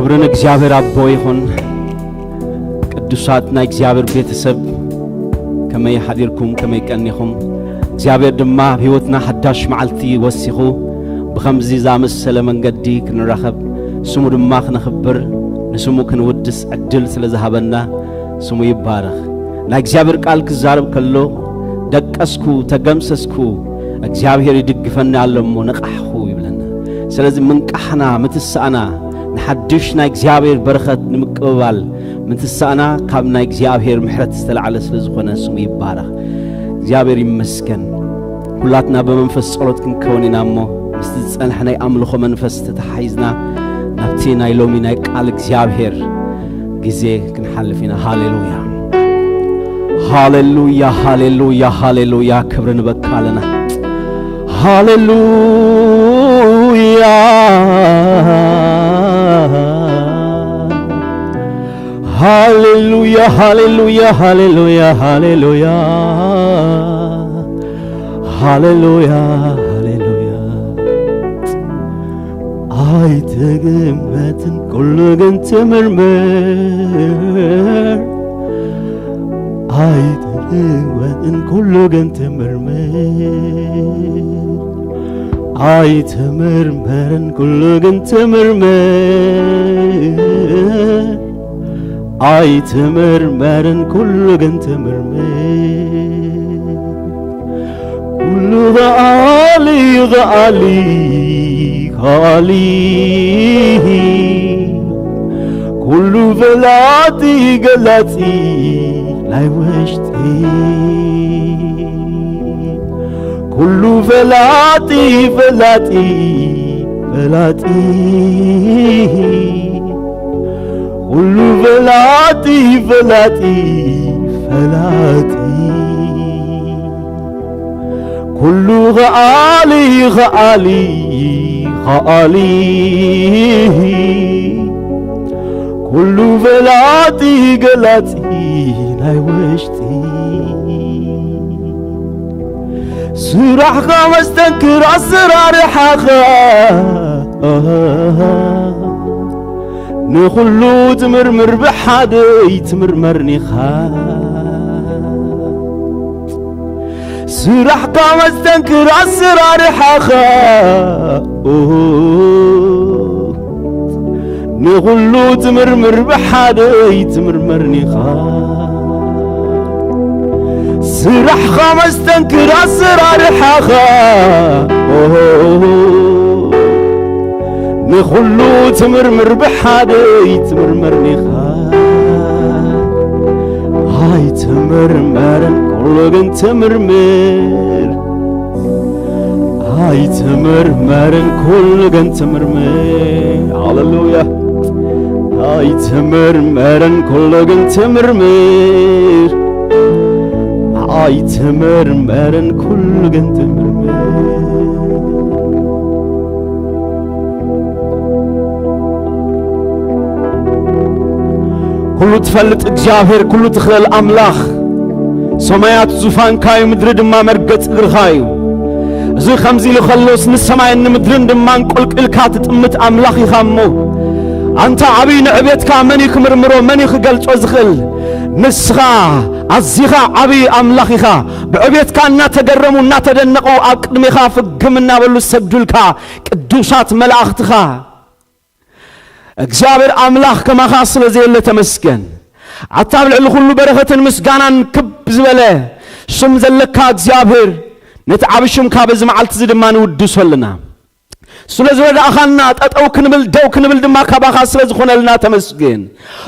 ክብሪ ንእግዚኣብሔር ኣቦ ይኹን። ቅዱሳት ናይ እግዚኣብሔር ቤተሰብ፣ ከመይ ሓዲርኩም? ከመይ ቀኒኹም? እግዚኣብሔር ድማ ኣብ ህይወትና ሓዳሽ መዓልቲ ወሲኹ፣ ብኸምዚ ዝኣመሰለ መንገዲ ክንራኸብ፣ ስሙ ድማ ክነኽብር፣ ንስሙ ክንውድስ ዕድል ስለ ዝሃበና፣ ስሙ ይባረኽ። ናይ እግዚኣብሔር ቃል ክዛረብ ከሎ፣ "ደቀስኩ፣ ተገምሰስኩ፣ እግዚኣብሔር ይድግፈኒ ኣሎ እሞ ነቓሕኹ" ይብለና። ስለዚ ምንቃሕና፣ ምትሳእና፣ ንሓድሽ ናይ እግዚኣብሔር በረኸት ንምቅብባል ምትሳእና ካብ ናይ እግዚኣብሔር ምሕረት ዝተላዕለ ስለ ዝኾነ ስሙ ይባረኽ። እግዚኣብሔር ይመስገን። ኩላትና ብመንፈስ ጸሎት ክንከውን ኢና እሞ፣ ምስቲ ዝጸንሐ ናይ ኣምልኾ መንፈስ ተተሓሒዝና ናብቲ ናይ ሎሚ ናይ ቃል እግዚኣብሔር ግዜ ክንሓልፍ ኢና። ሃሌሉያ፣ ሃሌሉያ፣ ሃሌሉያ፣ ሃሌሉያ። ክብሪ ንበካ ኣለና። ሃሌሉያ፣ ሃሌሉያ፣ ሃሌሉያ፣ ሃሌሉያ፣ ሃሌሉያ፣ ሃሌሉያ፣ ሃሌሉያ። ኣይትግመትን ኩሉ ግን ትምርምር፣ ኣይትግመትን ኩሉ ግን ትምርምር፣ ኣይትምርመርን ኩሉ ግን ትምርምር፣ ኣይትምርመርን ኩሉ ግን ትምርምር። ኩሉ ኸኣሊ፣ ኸኣሊ፣ ኸኣሊ፣ ኩሉ ፈላጢ ገላጺ ናይ ውሽጢ፣ ኩሉ ፈላጢ፣ ፈላጢ፣ ፈላጢ፣ ኩሉ ፈላጢ፣ ፈላጢ፣ ፈላጢ። ኩሉ ኸኣሊ፣ ኸኣሊ፣ ኸኣሊ፣ ኩሉ ፈላጢ ገላጺ ናይ ውሽጢ። ስራሕኻ መስተንክር ኣሰራርሓኻ፣ ንኹሉ ትምርምር ብሓደ ይትምርመርኒኻ። ስራሕካ መስተንክር ኣሰራርሓኻ፣ ኦ፣ ንኹሉ ትምርምር ብሓደ ይትምርመርኒኻ። ስራሕኻ መስተንክር ኣሰራርሓኻ፣ ኦ፣ ንኹሉ ትምርምር ብሓደ ይትምርመርኒኻ። ኣይትምርመርን ኩሉ ግን ትምርምር፣ ኣይትምርመርን ኩሉ ግን ትምርምር። ሃሌሉያ። ኣይትምርመርን ኩሉ ግን ትምርምር፣ ኣይትምርመርን ኩሉ ግን ትምርምር። ኩሉ ትፈልጥ እግዚኣብሔር፣ ኩሉ ትኽእል ኣምላኽ፣ ሰማያት ዙፋንካ እዩ፣ ምድሪ ድማ መርገጽ እግርኻ እዩ። እዚ ከምዚ ኢሉ ከሎስ፣ ንሰማይን ንምድርን ድማ እንቆልቂልካ ትጥምት ኣምላኽ ኢኻ እሞ፣ ኣንታ ዓብዪ ንዕቤትካ መን እዩ ክምርምሮ? መን እዩ ክገልጾ ዝኽእል? ንስኻ ኣዚኻ ዓብዪ ኣምላኽ ኢኻ። ብዕቤትካ እናተገረሙ እናተደነቑ ኣብ ቅድሜኻ ፍግም እናበሉ ዝሰግዱልካ ቅዱሳት መላእኽትኻ። እግዚኣብሔር ኣምላኽ ከማኻ ስለ ዘየለ ተመስገን። ኣታ ኣብ ልዕሊ ኩሉ በረኸትን ምስጋናን ክብ ዝበለ ሽም ዘለካ እግዚኣብሔር፣ ነቲ ዓቢ ሽምካ በዚ መዓልቲ እዚ ድማ ንውድሶ ኣለና። ስለ ዝረዳእኻና ጠጠው ክንብል ደው ክንብል ድማ ካባኻ ስለ ዝኾነልና ተመስገን።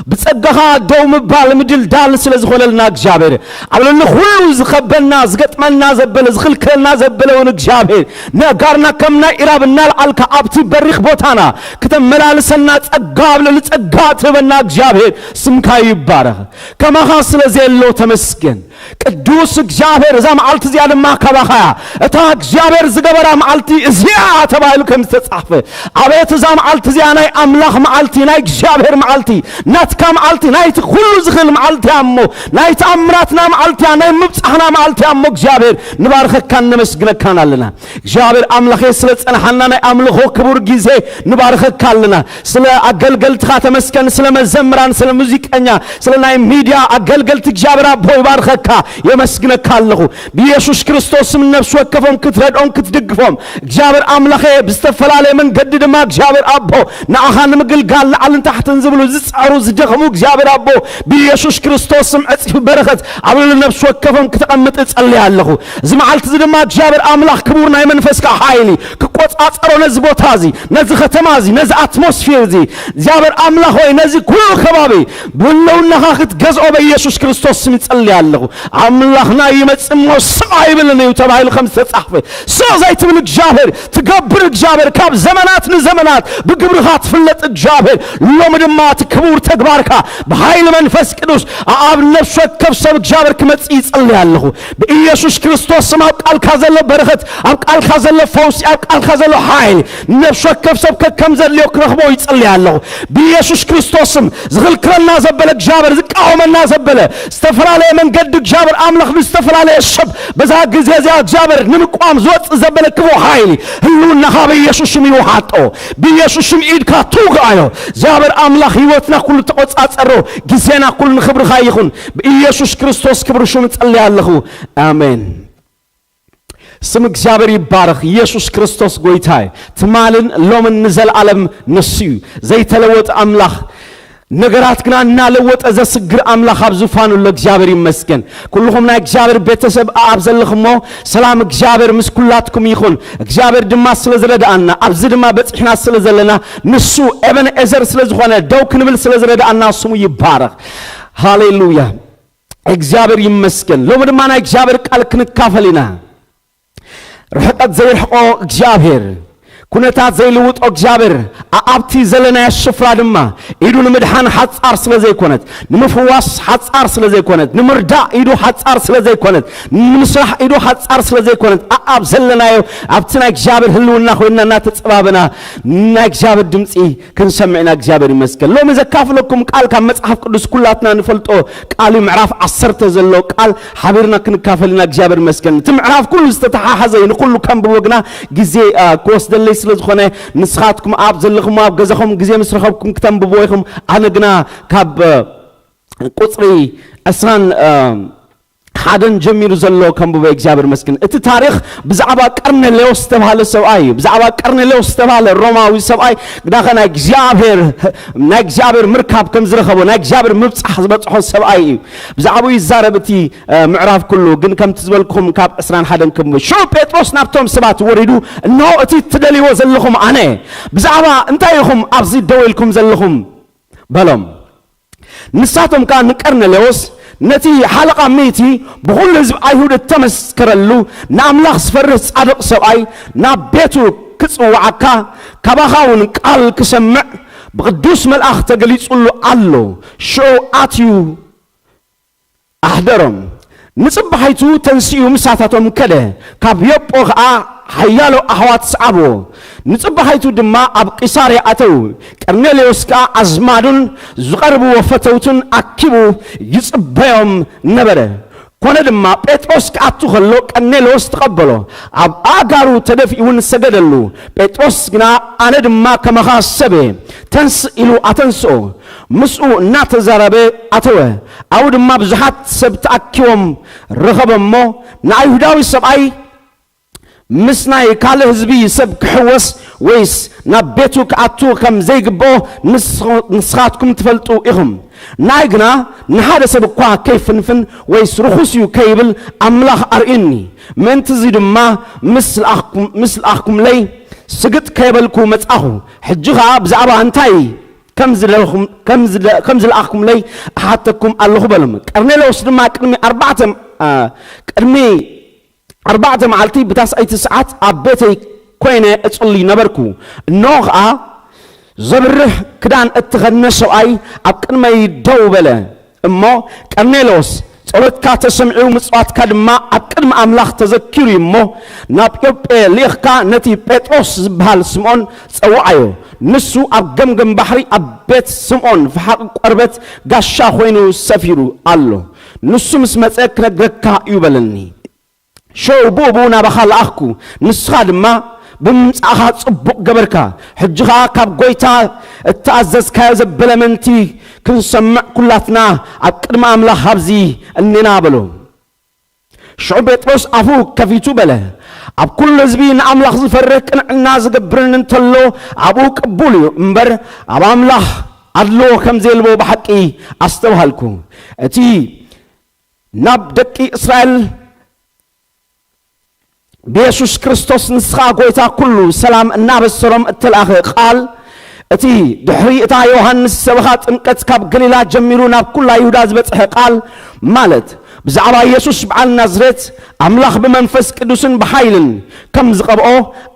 ብጸጋኻ ደው ምባል ምድልዳል ስለ ዝኾነልና እግዚኣብሔር፣ ኣብ ልዕሊ ኩሉ ዝኸበና ዝገጥመና ዘበለ ዝኽልክለና ዘበለ እውን እግዚኣብሔር፣ ነጋርና ከም ናይ ኢራብ እናልዓልካ ኣብቲ በሪኽ ቦታና ክተመላልሰና ጸጋ ኣብ ልዕሊ ጸጋ ትህበና እግዚኣብሔር ስምካ ይባረኽ። ከማኻ ስለ ዘየሎ ተመስገን። ቅዱስ እግዚኣብሔር፣ እዛ መዓልቲ እዚኣ ድማ ካባኻ እያ። እታ እግዚኣብሔር ዝገበራ መዓልቲ እዚኣ ተባሂሉ ከም ዝተጻሕፈ፣ ኣቤት እዛ መዓልቲ እዚኣ ናይ ኣምላኽ መዓልቲ፣ ናይ እግዚኣብሔር መዓልቲ፣ ናትካ መዓልቲ፣ ናይቲ ኩሉ ዝኽእል መዓልቲ እያ እሞ፣ ናይ ተኣምራትና መዓልቲ እያ፣ ናይ ምብጻሕና መዓልቲ እያ እሞ እግዚኣብሔር ንባርኸካን ነመስግነካን ኣለና። እግዚኣብሔር ኣምላኸ ስለ ጸንሓና ናይ ኣምልኾ ክቡር ግዜ ንባርኸካ ኣለና። ስለ ኣገልገልትኻ ተመስገን፣ ስለ መዘምራን፣ ስለ ሙዚቀኛ፣ ስለ ናይ ሚድያ ኣገልገልቲ እግዚኣብሔር ኣቦ ይባርኸካ፣ የመስግነካ ኣለኹ። ብኢየሱስ ክርስቶስ ስም ነፍሲ ወከፎም ክትረድኦም ክትድግፎም እግዚኣብሔር ኣምላኸ ብዝተፈላለየ መንገዲ ድማ እግዚኣብሔር ኣቦ ንኣኻ ንምግልጋል ላዕልን ታሕትን ዝብሉ ዝጸዕሩ ዝደኽሙ እግዚኣብሔር ኣቦ ብኢየሱስ ክርስቶስ ስም ዕጽፊ በረኸት ኣብ ልዕሊ ነፍሲ ወከፎም ክተቐምጥ እጸልይ ኣለኹ። እዚ መዓልቲ እዚ ድማ እግዚኣብሔር ኣምላኽ ክቡር ናይ መንፈስካ ሓይሊ ክቆጻጸሮ ነዚ ቦታ እዚ፣ ነዚ ከተማ እዚ፣ ነዚ ኣትሞስፌር እዚ እግዚኣብሔር ኣምላኽ ሆይ ነዚ ኩሉ ከባቢ ብህልውናኻ ክትገዝኦ በኢየሱስ ክርስቶስ ስም እጸልይ ኣለኹ። ኣምላኽና ይመጽእ እሞ ስቕ ኣይብልን እዩ ተባሂሉ ከም ዝተጻሕፈ፣ ስቕ ዘይትብል እግዚኣብሔር፣ ትገብር እግዚኣብሔር፣ ካብ ዘመናት ንዘመናት ብግብርኻ ትፍለጥ እግዚኣብሔር፣ ሎሚ ድማ እቲ ክቡር ተግባርካ ብሓይሊ መንፈስ ቅዱስ ኣብ ነፍሲ ወከፍ ሰብ እግዚኣብሔር ክመጽእ ይጸልይ ኣለኹ። ብኢየሱስ ክርስቶስ ስም ኣብ ቃልካ ዘሎ በረኸት፣ ኣብ ቃልካ ዘሎ ፈውሲ፣ ኣብ ቃልካ ዘሎ ሓይሊ ነፍሲ ወከፍ ሰብ ከከም ዘድልዮ ክረኽቦ ይጸልይ ኣለኹ። ብኢየሱስ ክርስቶስ ስም ዝኽልክለና ዘበለ እግዚኣብሔር፣ ዝቃወመና ዘበለ ዝተፈላለየ መንገዲ እግዚኣብሔር ኣምላኽ ብዝተፈላለየ ሰብ በዛ ግዜ እዚኣ እግዚኣብሔር ንምቋም ዝወፅእ ዘበለ ክፉእ ሓይሊ ህልውናኻ ብኢየሱስ ሽም ይውሓጦ። ብኢየሱስ ሽም ኢድካ ትውግኣዮ። እግዚኣብሔር ኣምላኽ ህይወትና ኩሉ ተቆጻጸሮ። ግዜና ኩሉ ንኽብርኻ ይኹን። ብኢየሱስ ክርስቶስ ክብሪ ሽም እጸልይ ኣለኹ። ኣሜን። ስም እግዚኣብሔር ይባረኽ። ኢየሱስ ክርስቶስ ጎይታ እዩ። ትማልን ሎምን ንዘለዓለም ንሱ እዩ። ዘይተለወጠ ኣምላኽ፣ ነገራት ግና እናለወጠ ዘስግር ኣምላኽ ኣብ ዙፋኑ ኣሎ። እግዚኣብሔር ይመስገን። ኩልኹም ናይ እግዚኣብሔር ቤተሰብ ኣብ ዘለኹሞ ሰላም እግዚኣብሔር ምስ ኩላትኩም ይኹን። እግዚኣብሔር ድማ ስለ ዝረድኣና፣ ኣብዚ ድማ በጺሕና ስለ ዘለና፣ ንሱ ኤበንኤዘር ስለ ዝኾነ፣ ደው ክንብል ስለ ዝረድኣና ስሙ ይባረኽ። ሃሌሉያ። እግዚኣብሔር ይመስገን። ሎሚ ድማ ናይ እግዚኣብሔር ቃል ክንካፈል ኢና። ርሕቀት ዘይርሕቆ እግዚኣብሔር፣ ኩነታት ዘይልውጦ እግዚኣብሔር፣ ኣኣብቲ ዘለናዮ ስፍራ ድማ ኢዱ ንምድሓን ሓጻር ስለ ዘይኮነት፣ ንምፍዋስ ሓጻር ስለ ዘይኮነት፣ ንምርዳእ ኢዱ ሓጻር ስለ ዘይኮነት፣ ንምስራሕ ኢዱ ሓጻር ስለ ዘይኮነት፣ ኣኣብ ዘለናዮ ኣብቲ ናይ እግዚኣብሔር ህልውና ኮይንና እናተጸባበና ናይ እግዚኣብሔር ድምጺ ክንሰምዕ ኢና። እግዚኣብሔር ይመስገን። ሎሚ ዘካፍለኩም ቃል ካብ መጽሓፍ ቅዱስ ኩላትና ንፈልጦ ቃል እዩ። ምዕራፍ ዓሰርተ ዘሎ ቃል ሓቢርና ክንካፈል ኢና። እግዚኣብሔር ይመስገን። እቲ ምዕራፍ ኩሉ ዝተተሓሓዘ እዩ። ንኩሉ ከንብቦ ግና ግዜ፣ አ፣ ክወስደለይ ስለ ዝኾነ ንስኻትኩም ኣብ ዘለኹም ኣብ ገዛኹም ግዜ ምስ ረኸብኩም ክተንብቦ ኢኹም። ኣነ ግና ካብ፣ አ፣ ቁጽሪ ዕስራን፣ አ፣ ሓደን ጀሚሩ ዘሎ ከንብቦ። እግዚኣብሔር ይመስገን። እቲ ታሪኽ ብዛዕባ ቀርኔሌዎስ ዝተባህለ ሰብኣይ እዩ። ብዛዕባ ቀርኔሌዎስ ዝተባህለ ሮማዊ ሰብኣይ ግዳኸ ናይ እግዚኣብሔር፣ ናይ እግዚኣብሔር ምርካብ ከም ዝረኸቦ፣ ናይ እግዚኣብሔር ምብጻሕ ዝበጽሖ ሰብኣይ እዩ። ብዛዕባኡ ይዛረብ እቲ፣ እ፣ ምዕራፍ ኩሉ። ግን ከምቲ ዝበልኩኹም ካብ ዕስራን ሓደን ከንብቦ። ሽዑ ጴጥሮስ ናብቶም ሰባት ወሪዱ፣ "እንሆ እቲ ትደልይዎ ዘለኹም ኣነ እየ። ብዛዕባ እንታይ ኢኹም ኣብዚ ደው ኢልኩም ዘለኹም?" በሎም። ንሳቶም ከኣ ንቀርኔሌዎስ፣ ነቲ ሓለቓ ሚእቲ፣ ብኹሉ ህዝቢ ኣይሁድ እተመስከረሉ፣ ንኣምላኽ ዝፈርህ ጻድቕ ሰብኣይ፣ ናብ ቤቱ ክጽውዓካ፣ ካባኻ እውን ቃል ክሰምዕ ብቕዱስ መልኣኽ ተገሊጹሉ ኣሎ። ሽዑ ኣትዩ ኣሕደሮም። ንጽባሒቱ ተንሲኡ ምሳታቶም ከደ። ካብ ዮጶ ኸኣ ሓያሎ ኣሕዋት ሰዓብዎ። ንጽባሒቱ ድማ ኣብ ቂሳርያ ኣተዉ። ቀርኔሌዎስ ከኣ ኣዝማዱን ዝቐርብዎ ፈተውቱን ኣኪቡ ይጽበዮም ነበረ። ኮነ ድማ፣ ጴጥሮስ ክኣቱ ኸሎ ቀርኔሌዎስ ተቐበሎ። ኣብ ኣእጋሩ ተደፊኡ እውን ሰገደሉ። ጴጥሮስ ግና፣ "ኣነ ድማ ከማኻ ሰብ እየ፣ ተንስእ" ኢሉ ኣተንስኦ። ምስኡ እናተዛረበ ኣተወ። ኣብኡ ድማ ብዙሓት ሰብ ተኣኪቦም ረኸበ እሞ፣ ንኣይሁዳዊ ሰብኣይ ምስ ናይ ካልእ ህዝቢ ሰብ ክሕወስ ወይስ ናብ ቤቱ ክኣቱ ከም ዘይግብኦ ንስ-፣ ንስኻትኩም ትፈልጡ ኢኹም። ንኣይ ግና ንሓደ ሰብ እኳ ከይፍንፍን ወይስ ርኹስ እዩ ከይብል ኣምላኽ ኣርእዩኒ። ምእንቲ እዚ ድማ ምስ ለኣኽኩም-፣ ምስ ለኣኽኩምለይ ስግጥ ከየበልኩ መጻኹ። ሕጂ ኸኣ ብዛዕባ እንታይ ከም ዝደለኹም-፣ ከም ዝደ-፣ ከም ዝለኣኽኩምለይ እሓተኩም ኣለኹ በሎም። ቀርኔሌዎስ ድማ ቅድሚ ኣርባዕተ፣ አ፣ ቅድሚ ኣርባዕተ መዓልቲ ብታስዐይቲ ሰዓት ኣብ ቤተይ ኮይነ እጽሊ ነበርኩ። እንሆ ኸኣ ዘብርህ ክዳን እተኸድነ ሰብኣይ ኣብ ቅድመይ ደው በለ እሞ፣ "ቀርኔሌዎስ፣ ጸሎትካ ተሰሚዑ፣ ምጽዋትካ ድማ ኣብ ቅድሚ ኣምላኽ ተዘኪሩ እዩ እሞ፣ ናብ ዮጴ ልኢኽካ ነቲ ጴጥሮስ ዝበሃል ስምዖን ጸውዓዮ። ንሱ ኣብ ገምገም ባሕሪ ኣብ ቤት ስምዖን ፈሓቒ ቆርበት ጋሻ ኮይኑ ሰፊሩ ኣሎ። ንሱ ምስ መጸ ክነግረካ እዩ በለኒ። ሸው ብኡ ብኡ ናባኻ ለኣኽኩ፣ ንስኻ ድማ ብምምጻእኻ ጽቡቕ ገበርካ። ሕጂ ኸኣ ካብ ጐይታ እተኣዘዝካዮ ዘበለ ምእንቲ ክንሰምዕ ኩላትና ኣብ ቅድሚ ኣምላኽ ኣብዚ እኔና በሎ። ሽዑ ጴጥሮስ ኣፉ ከፊቱ በለ፣ ኣብ ኩሉ ህዝቢ ንኣምላኽ ዝፈርህ ቅንዕና ዝገብርን እንተሎ ኣብኡ ቅቡል እዩ እምበር ኣብ ኣምላኽ ኣድልዎ ከም ዘየልቦ ብሓቂ ኣስተብሃልኩ። እቲ ናብ ደቂ እስራኤል ብየሱስ ክርስቶስ ንስኻ ጐይታ ኩሉ ሰላም እናበሰሮም እተላእኸ ቃል፣ እቲ ድሕሪ እታ ዮሃንስ ሰበኻ ጥምቀት ካብ ገሊላ ጀሚሩ ናብ ኩላ ይሁዳ ዝበጽሐ ቃል፣ ማለት ብዛዕባ ኢየሱስ በዓል ናዝሬት ኣምላኽ ብመንፈስ ቅዱስን ብሓይልን ከም ዝቐብኦ፣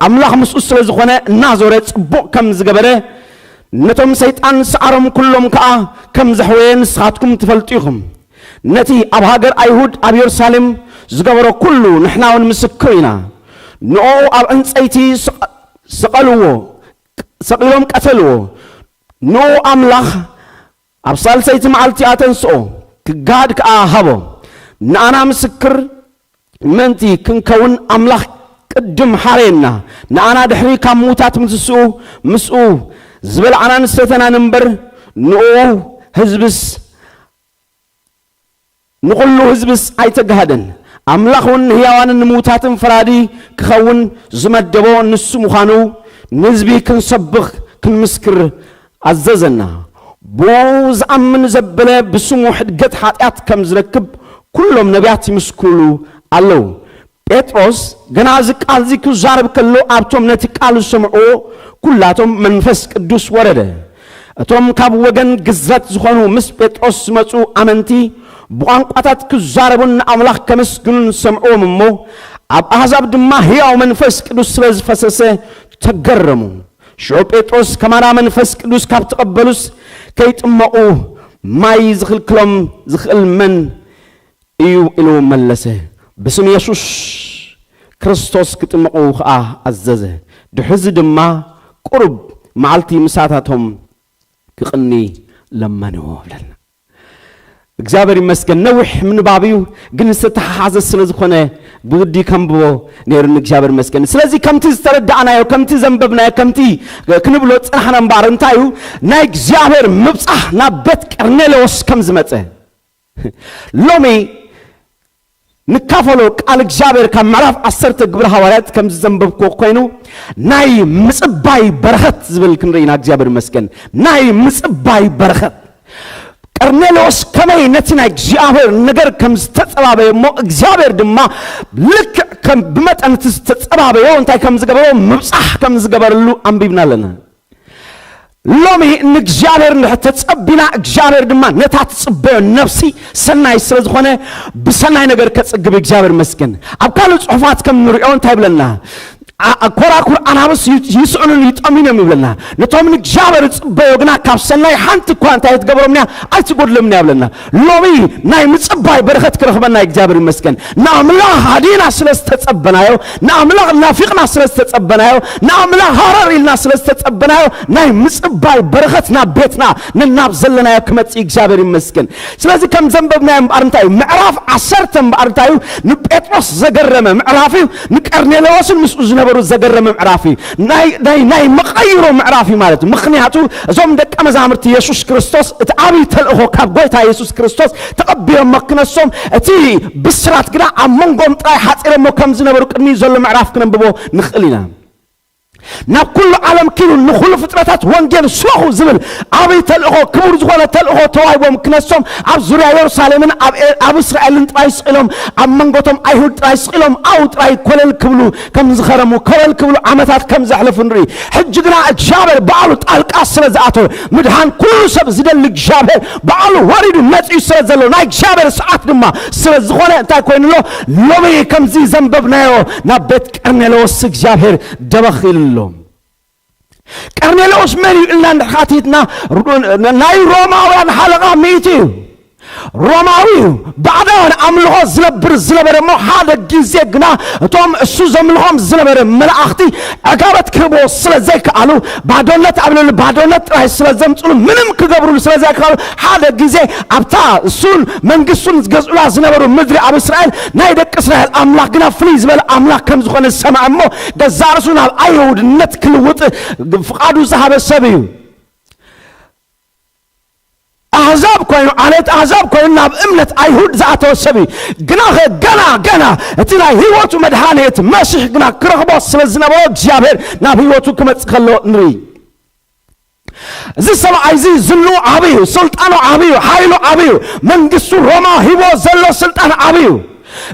ኣምላኽ ምስኡ ስለ ዝኾነ እናዞረ ጽቡቕ ከም ዝገበረ፣ ነቶም ሰይጣን ዝሰዓሮም ኩሎም ከኣ ከም ዘሕወየ ንስኻትኩም ትፈልጡ ኢኹም። ነቲ ኣብ ሃገር ኣይሁድ ኣብ የሩሳሌም ዝገበሮ ኩሉ ንሕና እውን ምስክር ኢና። ንኡ ኣብ ዕንጸይቲ ስቐ-፣ ስቐልዎ፣ ሰቒሎም ቀተልዎ። ንኡ ኣምላኽ ኣብ ሳልሰይቲ መዓልቲ ኣተንስኦ፣ ክጋሃድ ከኣ ሃቦ። ንኣና ምስክር ምእንቲ ክንከውን ኣምላኽ ቅድም ሓረየና። ንኣና ድሕሪ ካብ ምዉታት ምትስኡ ምስኡ ዝበልዓናን ዝሰተናን እምበር፣ ንኡ ህዝብስ፣ ንኹሉ ህዝብስ ኣይተጋህደን። ኣምላኽ እውን ንህያዋንን ንምዉታትን ፈራዲ ክኸውን ዝመደቦ ንሱ ምዃኑ ንህዝቢ ክንሰብኽ ክንምስክር ኣዘዘና። ብኡ ዝኣምን ዘበለ ብስሙ ሕድገት ሓጢኣት ከም ዝረክብ ኩሎም ነቢያት ይምስክሩሉ ኣለዉ። ጴጥሮስ ገና እዚ ቃል እዚ ክዛረብ ከሎ ኣብቶም ነቲ ቃል ዝሰምዕዎ ኩላቶም መንፈስ ቅዱስ ወረደ። እቶም ካብ ወገን ግዝረት ዝኾኑ ምስ ጴጥሮስ ዝመጹ ኣመንቲ ብቋንቋታት ክዛረቡን ንኣምላኽ ከመስግኑን ሰምዕዎም እሞ ኣብ ኣህዛብ ድማ ህያው መንፈስ ቅዱስ ስለ ዝፈሰሰ ተገረሙ። ሽዑ ጴጥሮስ ከማና መንፈስ ቅዱስ ካብ ተቐበሉስ ከይጥመቑ ማይ ዝኽልክሎም ዝኽእል መን እዩ ኢሉ መለሰ። ብስም የሱስ ክርስቶስ ክጥመቑ ኸኣ ኣዘዘ። ድሕዚ ድማ ቁሩብ መዓልቲ ምሳታቶም ክቕኒ ለመንዎ ብለና። እግዚኣብሔር ይመስገን። ነዊሕ ምንባብ እዩ፣ ግን ዝተተሓሓዘ ስለ ዝኾነ ብግዲ ከንብቦ ነይሩኒ። እግዚኣብሔር ይመስገን። ስለዚ ከምቲ ዝተረዳእናዮ፣ ከምቲ ዘንበብናዮ፣ ከምቲ ክንብሎ ዝጸናሕና እምበኣር እንታይ እዩ? ናይ እግዚኣብሔር ምብጻሕ ናብ ቤት ቀርኔሌዎስ ከም ዝመጸ። ሎሚ ንካፈሎ ቃል እግዚኣብሔር ካብ ምዕራፍ ዓሰርተ ግብረ ሃዋርያት ከም ዝዘንበብክዎ ኮይኑ ናይ ምጽባይ በረኸት ዝብል ክንርኢ ኢና። እግዚኣብሔር ይመስገን። ናይ ምጽባይ በረኸት። ቀርኔሌዎስ ከመይ ነቲ ናይ እግዚኣብሔር ነገር ከም ዝተጸባበየ እሞ እግዚኣብሔር ድማ ልክዕ ከም ብመጠን እቲ ዝተጸባበዮ እንታይ ከም ዝገበሮ ምብጻሕ ከም ዝገበረሉ ኣንቢብና ኣለና። ሎሚ ንእግዚኣብሔር እንድሕር ተጸቢና እግዚኣብሔር ድማ ነታ ትጽበዮ ነፍሲ ሰናይ ስለ ዝኾነ ብሰናይ ነገር ከጽግብ እግዚኣብሔር ይመስገን። ኣብ ካልእ ጽሑፋት ከም ንሪኦ እንታይ ይብለና? ኣ-፣ ኮራኩር ኣናብስ ዩ-፣ ይስእኑን ይጠምዩን እዮም ይብለና። ነቶም ንእግዚኣብሔር ዝጽበዮ ግና ካብ ሰናይ ሓንቲ እኳ እንታይ ትገብሮም እያ? ኣይትጎድሎም እያ ይብለና። ሎሚ ናይ ምጽባይ በረኸት ክረኽበና እግዚኣብሔር ይመስገን። ንኣምላኽ ሃዲና ስለ ዝተጸበናዮ፣ ንኣምላኽ ናፊቕና ስለ ዝተጸበናዮ፣ ንኣምላኽ ሃረር ኢልና ስለ ዝተጸበናዮ ናይ ምጽባይ በረኸት ናብ ቤትና ነናብ ዘለናዮ ክመጽእ እግዚኣብሔር ይመስገን። ስለዚ ከም ዘንበብናዮ እምበኣር እንታይ እዩ? ምዕራፍ ዓሰርተ እምበኣር እንታይ እዩ? ንጴጥሮስ ዘገረመ ምዕራፍ እዩ። ንቀርኔሌዎስን ምስኡ ዝነበሩ ዘገረመ ምዕራፍ እዩ። ናይ፣ ናይ፣ ናይ መቐይሮ ምዕራፍ እዩ ማለት እዩ። ምኽንያቱ እዞም ደቀ መዛሙርቲ የሱስ ክርስቶስ እቲ ዓብዪ ተልእኾ ካብ ጎይታ የሱስ ክርስቶስ ተቐቢሎሞ ክነሶም እቲ ብስራት ግና ኣብ መንጎም ጥራይ ሓፂሮሞ ከም ዝነበሩ ቅድሚ ዘሎ ምዕራፍ ክነንብቦ ንኽእል ኢና። ናብ ኩሉ ዓለም ኪዱ ንኹሉ ፍጥረታት ወንጌል ስበኹ ዝብል ዓብዪ ተልእኾ፣ ክቡር ዝኾነ ተልእኾ ተዋሂቦም ክነሶም ኣብ ዙርያ የሩሳሌምን ኣብ ኤ-፣ ኣብ እስራኤልን ጥራይ ስቕ ኢሎም ኣብ መንጎቶም ኣይሁድ ጥራይ ስቕ ኢሎም ኣብኡ ጥራይ ኮለል ክብሉ ከም ዝኸረሙ፣ ኮለል ክብሉ ዓመታት ከም ዘሕለፉ ንርኢ። ሕጂ ግና እግዚኣብሔር ባዕሉ ጣልቃ ስለ ዝኣተወ፣ ምድሓን ኩሉ ሰብ ዝደሊ እግዚኣብሔር ባዕሉ ወሪዱ መጺኡ ስለ ዘሎ፣ ናይ እግዚኣብሔር ሰዓት ድማ ስለ ዝኾነ እንታይ ኮይኑ ኣሎ? ሎሚ ከምዚ ዘንበብናዮ ናብ ቤት ቀርኔሌዎስ እግዚኣብሔር ደበኽ ኢሉ ኣሎ። ቀርኔሌዎስ መን እዩ ኢልና እንድሕር ኣቲትና፣ ናይ ሮማውያን ሓለቓ ሚእቲ እዩ። ሮማዊ እዩ። ባዕዳውያን ኣምልኾ ዝነብር ዝነበረ እሞ፣ ሓደ ግዜ ግና እቶም እሱ ዘምልኾም ዝነበረ መላእኽቲ ዕጋበት ክህብዎ ስለ ዘይከኣሉ፣ ባዶነት ኣብ ልዕሊ ባዶነት ጥራይ ስለ ዘምጽሉ፣ ምንም ክገብርሉ ስለ ዘይከኣሉ፣ ሓደ ግዜ ኣብታ እሱን መንግስቱን ዝገዝኡላ ዝነበሩ ምድሪ ኣብ እስራኤል፣ ናይ ደቂ እስራኤል ኣምላኽ ግና ፍልይ ዝበለ ኣምላኽ ከም ዝኾነ ዝሰምዐ እሞ፣ ገዛእ ርእሱ ናብ ኣይሁድነት ክልውጥ ፍቓዱ ዝሃበ ሰብ እዩ። ኣህዛብ ኮይኑ፣ ዓሌት ኣህዛብ ኮይኑ ናብ እምነት ኣይሁድ ዝኣተወ ሰብ እዩ። ግናኸ ገና፣ ገና እቲ ናይ ህይወቱ መድሓኒ እቲ መሲሕ ግና ክረኽቦ ስለ ዝነበሮ፣ እግዚኣብሔር ናብ ህይወቱ ክመጽእ ከሎ ንርኢ። እዚ ሰብኣይ እዚ ዝንኡ ዓብዩ፣ ስልጣኑ ዓብዩ፣ ሓይሉ ዓብዩ፣ መንግስቱ ሮማ ሂቦ ዘሎ ስልጣን ዓብዩ።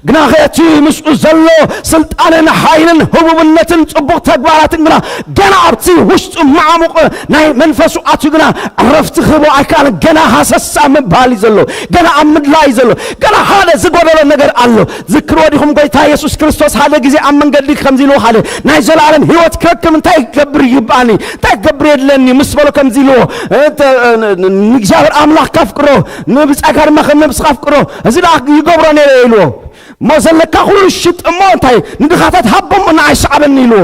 ግናኸ እቲ ምስኡ ዘሎ ስልጣንን ሓይልን ህቡብነትን ጽቡቕ ተግባራትን ግና ገና ኣብቲ ውሽጡ መዓሙቕ ናይ መንፈሱ ኣትዩ ግና ዕረፍቲ ክህቦ ኣይከኣለን። ገና ሃሰሳ ምባል እዩ ዘሎ። ገና ኣብ ምድላይ እዩ ዘሎ። ገና ሓደ ዝጎደሎ ነገር ኣሎ። ዝክርዎ ዲኹም? ጎይታ የሱስ ክርስቶስ ሓደ ግዜ ኣብ መንገዲ ከምዚ ኢልዎ ሓደ ናይ ዘላለም ህይወት ክረክብ እንታይ ክገብር ይግባኣኒ? እንታይ ክገብር የድለኒ? ምስ በሎ ከምዚ ኢልዎ፣ እ፣ ተ-፣ እ፣ ን-፣ ን-፣ ንእግዚኣብሔር ኣምላኽ ካፍቅሮ፣ ንብጻይካ ድማ ከም ነብስኻ ኣፍቅሮ፣ እዚ ደኣ ይገብሮ ነይረ ኢልዎ። እሞ ዘለካ ኩሉ ሽጥ እሞ እንታይ ንድኻታት ሃቦም ንዓይ ሰዓበኒ ኢልዎ።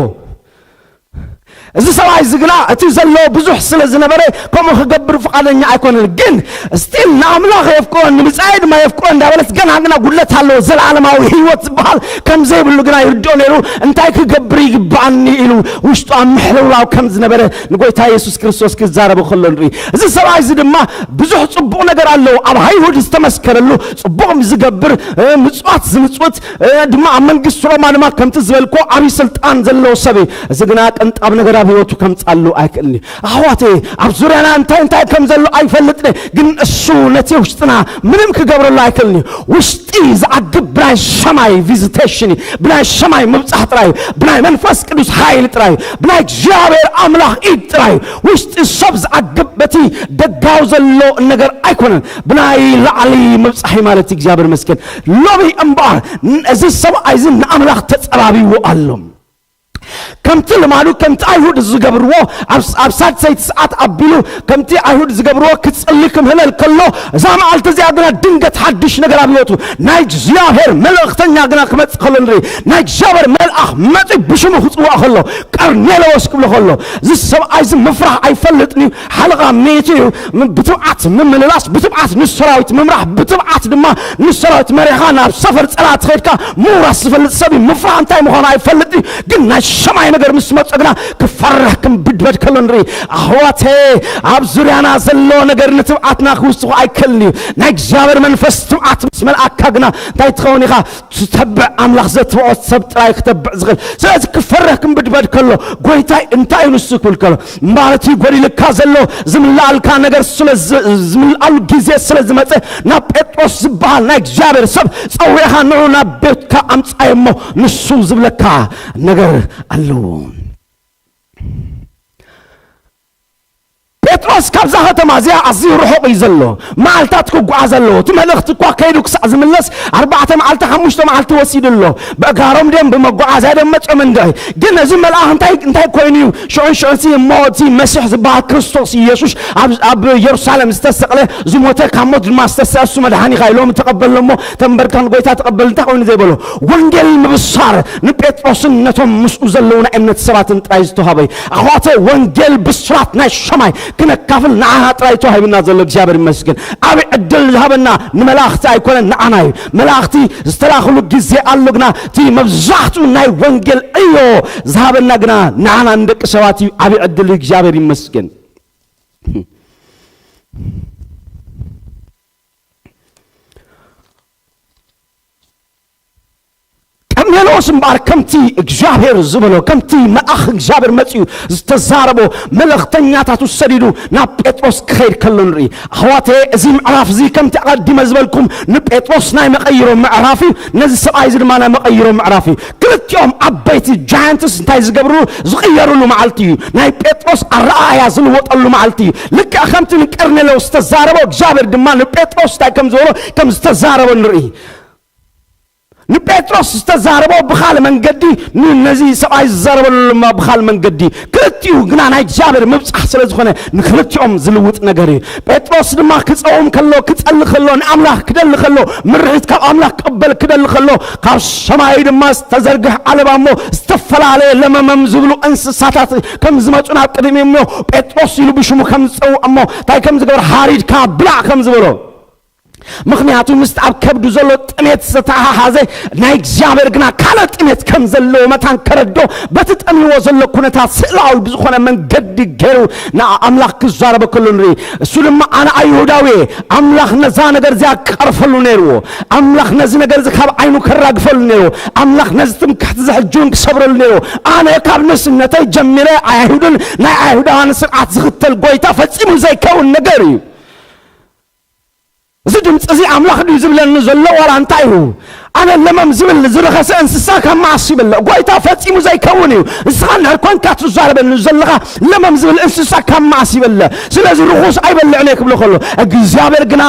እዚ ሰብኣይ እዚ ግና እቲ ዘለዎ ብዙሕ ስለ ዝነበረ ከምኡ ክገብር ፍቓደኛ ኣይኮነን። ግን ስቲል ንኣምላኽ የፍቅሮ ንብጻይ ድማ የፍቅሮ እንዳበለት ገና ግና ጉድለት ኣለዎ። ዘለዓለማዊ ህይወት ዝበሃል ከም ዘይብሉ ግና ይርድኦ ነይሩ። እንታይ ክገብር ይግባኣኒ ኢሉ ውሽጡ ኣብ ምሕልውላው ከም ዝነበረ ንጎይታ የሱስ ክርስቶስ ክዛረቡ ከሎ ንርኢ። እዚ ሰብኣይ እዚ ድማ ብዙሕ ጽቡቕ ነገር ኣለዎ። ኣብ ኣይሁድ ዝተመስከረሉ ጽቡቕ ዝገብር፣ እ፣ ምጽዋት ዝምጽውት፣ እ፣ ድማ ኣብ መንግስቲ ሮማ ድማ ከምቲ ዝበልኮ ዓብዪ ስልጣን ዘለዎ ሰብ እዩ። እዚ ግና ቅንጣብ ነገር ኣብ ህይወቱ ከምጻሉ ኣይክእልን እዩ። ኣሕዋተይ፣ ኣብ ዙርያና እንታይ እንታይ ከም ዘሎ ኣይፈልጥን፣ ግን እሱ ነቲ ውሽጥና ምንም ክገብረሉ ኣይክእልን እዩ። ውሽጢ ዝዓግብ ብናይ ሰማይ ቪዚቴሽን እዩ። ብናይ ሰማይ ምብጻሕ ጥራይ እዩ። ብናይ መንፈስ ቅዱስ ሓይሊ ጥራይ እዩ። ብናይ እግዚኣብሔር ኣምላኽ ኢድ ጥራይ እዩ። ውሽጢ ሰብ ዝዓግብ በቲ ደጋዊ ዘሎ ነገር ኣይኮነን። ብናይ ላዕሊ ምብጻሕ እዩ ማለት እዩ። እግዚኣብሔር ይመስገን። ሎሚ እምበኣር ን-፣ እዚ ሰብኣይ እዚ ንኣምላኽ ተጸባቢዎ ኣሎ። ከምቲ ልማዱ፣ ከምቲ ኣይሁድ ዝገብርዎ፣ ኣብ፣ ኣብ ሳድሰይቲ ሰዓት ኣቢሉ ከምቲ ኣይሁድ ዝገብርዎ ክጽሊ ክምህለል ከሎ፣ እዛ መዓልቲ እዚኣ ግና ድንገት ሓድሽ ነገር ኣብ ህይወቱ ናይ እግዚኣብሔር መልእኽተኛ ግና ክመጽእ ከሎ ንርኢ። ናይ እግዚኣብሔር መልኣኽ መጺኡ ብሽሙ ክጽውዖ ከሎ፣ ቀርኔለዎስ ክብሎ ከሎ፣ እዚ ሰብኣይ እዚ ምፍራህ ኣይፈልጥን እዩ። ሓለቓ ሚእቲ እዩ። ም-፣ ብትብዓት ምምልላስ፣ ብትብዓት ንሰራዊት ምምራሕ፣ ብትብዓት ድማ ንሰራዊት መሪሕኻ ናብ ሰፈር ጸላእቲ ኸይድካ ምውራስ ዝፈልጥ ሰብ እዩ። ምፍራህ እንታይ ምዃኑ ኣይፈልጥ እዩ። ግን ናይ ሰማይ ነገር ምስ መጸ ግና ክፈርህ ክንብድበድ ከሎ ንርኢ። ኣሕዋተይ፣ ኣብ ዙርያና ዘሎ ነገር ንትብዓትና ክውስኹ ኣይከልን እዩ። ናይ እግዚኣብሔር መንፈስ ትብዓት ምስ መልኣካ ግና እንታይ ትኸውን ኢኻ? ዝተብዕ ኣምላኽ ዘትብዖ ሰብ ጥራይ ክተብዕ ዝኽእል። ስለዚ ክፈርህ ክንብድበድ ከሎ፣ ጎይታይ እንታይ እዩ ንሱ ክብል ከሎ፣ ማለት እዩ ጎዲልካ ዘሎ ዝምላኣልካ ነገር ስለ ዝ-፣ ዝምላኣሉ ግዜ ስለ ዝመጸ፣ ናብ ጴጥሮስ ዝበሃል ናይ እግዚኣብሔር ሰብ ጸዊዕኻ ንዑ ናብ ቤትካ ኣምጻዮ እሞ ንሱ ዝብለካ ነገር ኣለዎ። ጴጥሮስ ካብዛ ከተማ እዚኣ ኣዝዩ ርሑቕ እዩ ዘሎ። መዓልታት ክጓዓዝ ኣለዎ። እቲ መልእኽቲ እኳ ከይዱ ክሳዕ ዝምለስ ኣርባዕተ መዓልቲ፣ ሓሙሽተ መዓልቲ ወሲዱ ኣሎ። ብኣእጋሮም ድዮም ብመጓዓዝያ ድዮም መጺኦም እንድዒ። ግን እዚ መልኣኽ እንታይ፣ እንታይ ኮይኑ እዩ? ሽዑን ሽዑን ሲ እሞ እቲ መሲሕ ዝበሃል ክርስቶስ ኢየሱስ ኣብ፣ ኣብ የሩሳሌም ዝተሰቕለ፣ ዝሞተ፣ ካብ ሞት ድማ ዝተስአ እሱ መድሓኒኻ ኢሎም ተቐበልዎ እሞ ተንበርካ ንጎይታ ተቐበል እንታይ ኮይኑ ዘይበሎ? ወንጌል ምብሳር ንጴጥሮስን ነቶም ምስኡ ዘለዉ ናይ እምነት ሰባትን ጥራይ ዝተዋህበ እዩ። ኣሕዋተ፣ ወንጌል ብስራት ናይ ሰማይ ክነካፍል ንዓና ጥራይ ተዋሂብና ዘሎ እግዚኣብሔር ይመስገን። ዓቢ ዕድል ዝሃበና ንመላእኽቲ ኣይኮነን፣ ንዓና እዩ። መላእኽቲ ዝተላኽሉ ግዜ ኣሎ፣ ግና እቲ መብዛሕትኡ ናይ ወንጌል ዕዮ ዝሃበና ግና ንዓና ንደቂ ሰባት እዩ። ዓቢ ዕድል እዩ፣ እግዚኣብሔር ይመስገን። ቀርኔሎስ እምበኣር ከምቲ እግዚኣብሔር ዝበሎ፣ ከምቲ መልኣኽ እግዚኣብሔር መጺኡ ዝተዛረቦ መልእኽተኛታቱ ሰዲዱ ናብ ጴጥሮስ ክኸይድ ከሎ ንርኢ። ኣሕዋተየ፣ እዚ ምዕራፍ እዚ ከምቲ ኣቐዲመ ዝበልኩም ንጴጥሮስ ናይ መቐይሮ ምዕራፍ እዩ፣ ነዚ ሰብኣይ እዚ ድማ ናይ መቐይሮ ምዕራፍ እዩ። ክልቲኦም ዓበይቲ ጃያንትስ እንታይ ዝገብርሉ፣ ዝቕየርሉ መዓልቲ እዩ። ናይ ጴጥሮስ ኣረኣእያ ዝልወጠሉ መዓልቲ እዩ። ልክዕ ከምቲ ንቀርኔሎስ ዝተዛረቦ፣ እግዚኣብሔር ድማ ንጴጥሮስ እንታይ ከም ዝበሎ፣ ከም ዝተዛረቦ ንርኢ። ንጴጥሮስ ዝተዛረቦ ብኻል መንገዲ፣ ን- ነዚ ሰብኣይ ዝዛረበሉ ድማ ብኻል መንገዲ፣ ክልቲኡ ግና ናይ እግዚኣብሔር ምብጻሕ ስለ ዝኾነ ንክልቲኦም ዝልውጥ ነገር እዩ። ጴጥሮስ ድማ ክጸውም ከሎ፣ ክጸሊ ከሎ፣ ንኣምላኽ ክደሊ ከሎ፣ ምርሒት ካብ ኣምላኽ ክቕበል ክደሊ ከሎ፣ ካብ ሰማይ ድማ ዝተዘርግሕ ዓለባ እሞ ዝተፈላለየ ለመመም ዝብሉ እንስሳታት ከም ዝመጹ ናብ ቅድሚ እሞ ጴጥሮስ ኢሉ ብሽሙ ከም ዝጸውዕ እሞ እንታይ ከም ዝገበር፣ ሃሪድካ ብላዕ ከም ዝበሎ። ምኽንያቱ ምስቲ ኣብ ከብዱ ዘሎ ጥሜት ዝተተሓሓዘ ናይ እግዚኣብሔር ግና ካልእ ጥሜት ከም ዘለዎ መታን ከረዶ በቲ ጠሚዎ ዘሎ ኩነታት ስእላዊ ብዝኾነ መንገዲ ገይሩ ንኣምላኽ ክዛረበ ከሎ ንርኢ። እሱ ድማ ኣነ ኣይሁዳዊ እየ። ኣምላኽ ነዛ ነገር እዚኣ ክቐርፈሉ ነይርዎ። ኣምላኽ ነዚ ነገር እዚ ካብ ዓይኑ ከራግፈሉ ነይርዎ። ኣምላኽ ነዚ ትምክሕቲ እዚ ሕጂ እውን ክሰብረሉ ነይርዎ። ኣነ ካብ ንእስነተይ ጀሚረ ኣይሁድን ናይ ኣይሁዳውያን ስርዓት ዝኽተል ጎይታ ፈጺሙ ዘይከውን ነገር እዩ። እዚ ድምፂ እዚ ኣምላኽ ድዩ ዝብለኒ ዘሎ ዋላ እንታይ እዩ? ኣነ ለመም ዝብል ዝረኸሰ እንስሳ ካብ መዓስ ይበልዕ? ጎይታ ፈጺሙ ዘይከውን እዩ። ንስኻ እንድሕር ኮንካ ትዛረበኒ ዘለኻ ለመም ዝብል እንስሳ ካብ መዓስ ይበልዕ? ስለዚ ርኹስ ኣይበልዕን እየ ክብሎ ከሎ እግዚኣብሔር ግና